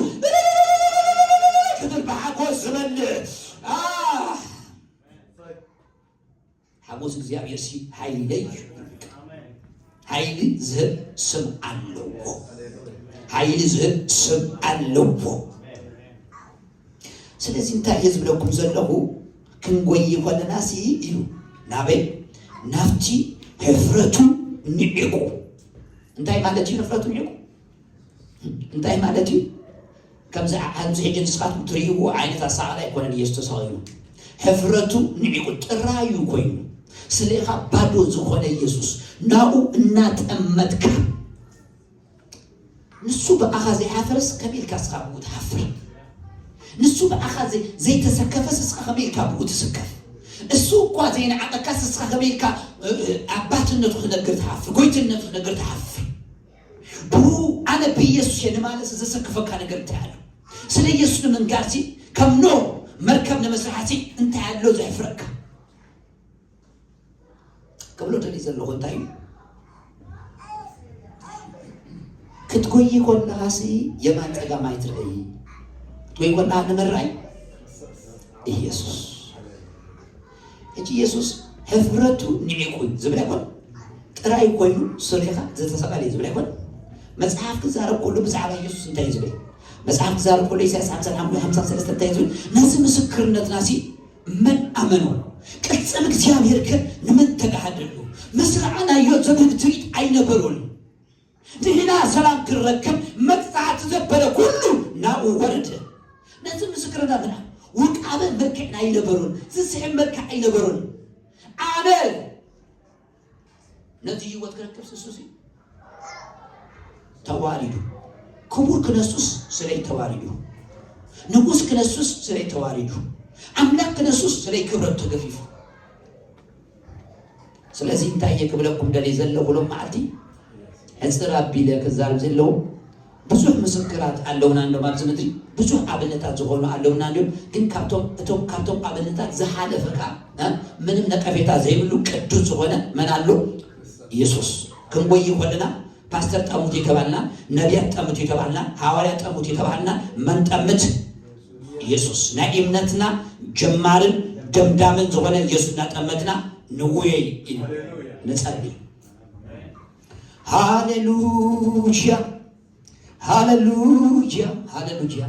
ክብል ብሓጎስ ዝበልዕ ሓጎስ እግዚኣብሔር ሲ ሓይለይ ሓይሊ ዝህብ ስም ኣለዎ። ሓይሊ ዝህብ ስም ኣለዎ። ስለዚ እንታይ እየ ዝብለኩም ዘለኹ? ክንጎይ ከለና ሲ እዩ ናበይ? ናብቲ ሕፍረቱ ንዒቁ። እንታይ ማለት እዩ ሕፍረቱ ንዒቁ? እንታይ ማለት እዩ? ከምዚ ኣብዚ ሕጂ ንስኻትኩም ትርእይዎ ዓይነት ኣሳቓላይ ኣይኮነን ኢየሱስ ተሳቒሉ። ሕፍረቱ ንዒቁ ጥራዩ ኮይኑ፣ ስሌኻ ባዶ ዝኾነ ኢየሱስ ናኡ እናጠመትካ፣ ንሱ ብኣኻ ዘይሓፈረስ ከመይ ኢልካ እስኻ ብኡ ትሓፍር? ንሱ ብኣኻ ዘይ-፣ ዘይተሰከፈስ እስኻ ከመይ ኢልካ ብኡ ትስከፍ? እሱ እኳ ዘይነዓቐካስ እስኻ ከመይ ኢልካ፣ እ፣ እ፣ ኣባትነቱ ክነግር ትሓፍር? ጎይትነቱ ክነግር ትሓፍር? ብኡ ኣነ ብኢየሱስ እየ ንማለት ዘሰክፈካ ነገር እንታይ ኣሎ? ስለ ኢየሱስ ንምንጋርሲ ከም ኖህ መርከብ ንምስራሕሲ እንታይ ኣሎ ዘሕፍረካ? ክብሎ ደሊ ዘለኹ እንታይ እዩ? ክትጎይ ከለኻሲ የማን ጸጋም ኣይትርእይ። ክትጎይ ከለኻ ንመራይ ኢየሱስ። ሕጂ ኢየሱስ ሕፍረቱ ንዒቁ እዩ ዝብል ኣይኮን። ጥራይ ኮይኑ ስሌኻ ዝተሰቐለ እዩ ዝብል ኣይኮን። መጽሓፍ ክዛረብ ከሎ ብዛዕባ ኢየሱስ እንታይ እዩ ዝብል? መጽሓፍ ክዛረብ ከሎ ኢሳያስ ሓምሳ ሓሙሽተ ሓምሳ ሰለስተ እንታይ እዩ ዝብል? ነዚ ምስክርነትና ሲ መን ኣመኖ? ቅልጽም እግዚኣብሔር ከ ንመን ተጋሃደሉ? ምስ ረኣናዮ ዘብል ትርኢት ኣይነበሮን። ንሕና ሰላም ክንረክብ መቅጻዕቲ ዘበለ ኩሉ ናብኡ ወረደ። ነዚ ምስክርነትና ውቃበ መልክዕ ኣይነበሮን፣ ዝስሕብ መልክዕ ኣይነበሮን። ኣነ ነቲ ህይወት ክረክብ ስሱሲ ተዋሪዱ። ክቡር ክነሱስ ስለይ ተዋሪዱ። ንጉስ ክነሱስ ስለይ ተዋሪዱ። ኣምላክ ክነሱስ ስለይ ክብረት ተገፊፉ። ስለዚ እንታይ እየ ክብለኩም ደልየ ዘለኹ ሎም መዓልቲ? ሕጽር ኣቢለ ክዛረብ ዘለዉ ብዙሕ ምስክራት ኣለውና እንዶም ኣብዚ ምድሪ ብዙሕ ኣብነታት ዝኾኑ ኣለውና እንዲም ግን ካብቶም እቶም ካብቶም ኣብነታት ዝሓለፈ ከዓ እ፣ ምንም ነቀፌታ ዘይብሉ ቅዱስ ዝኾነ መን ኣሎ? ኢየሱስ። ክንጎይ ከለና ፓስተር ጠሙት የተባልና፣ ነቢያት ጠሙት የተባልና፣ ሃዋርያ ጠሙት የተባልና፣ መን ጠምት? ኢየሱስ። ናይ እምነትና ጀማርን ደምዳምን ዝኾነ ኢየሱስ እናጠመትና ንውየይ ኢና ንጸልይ። ሃሌሉያ፣ ሃሌሉያ፣ ሃሌሉያ።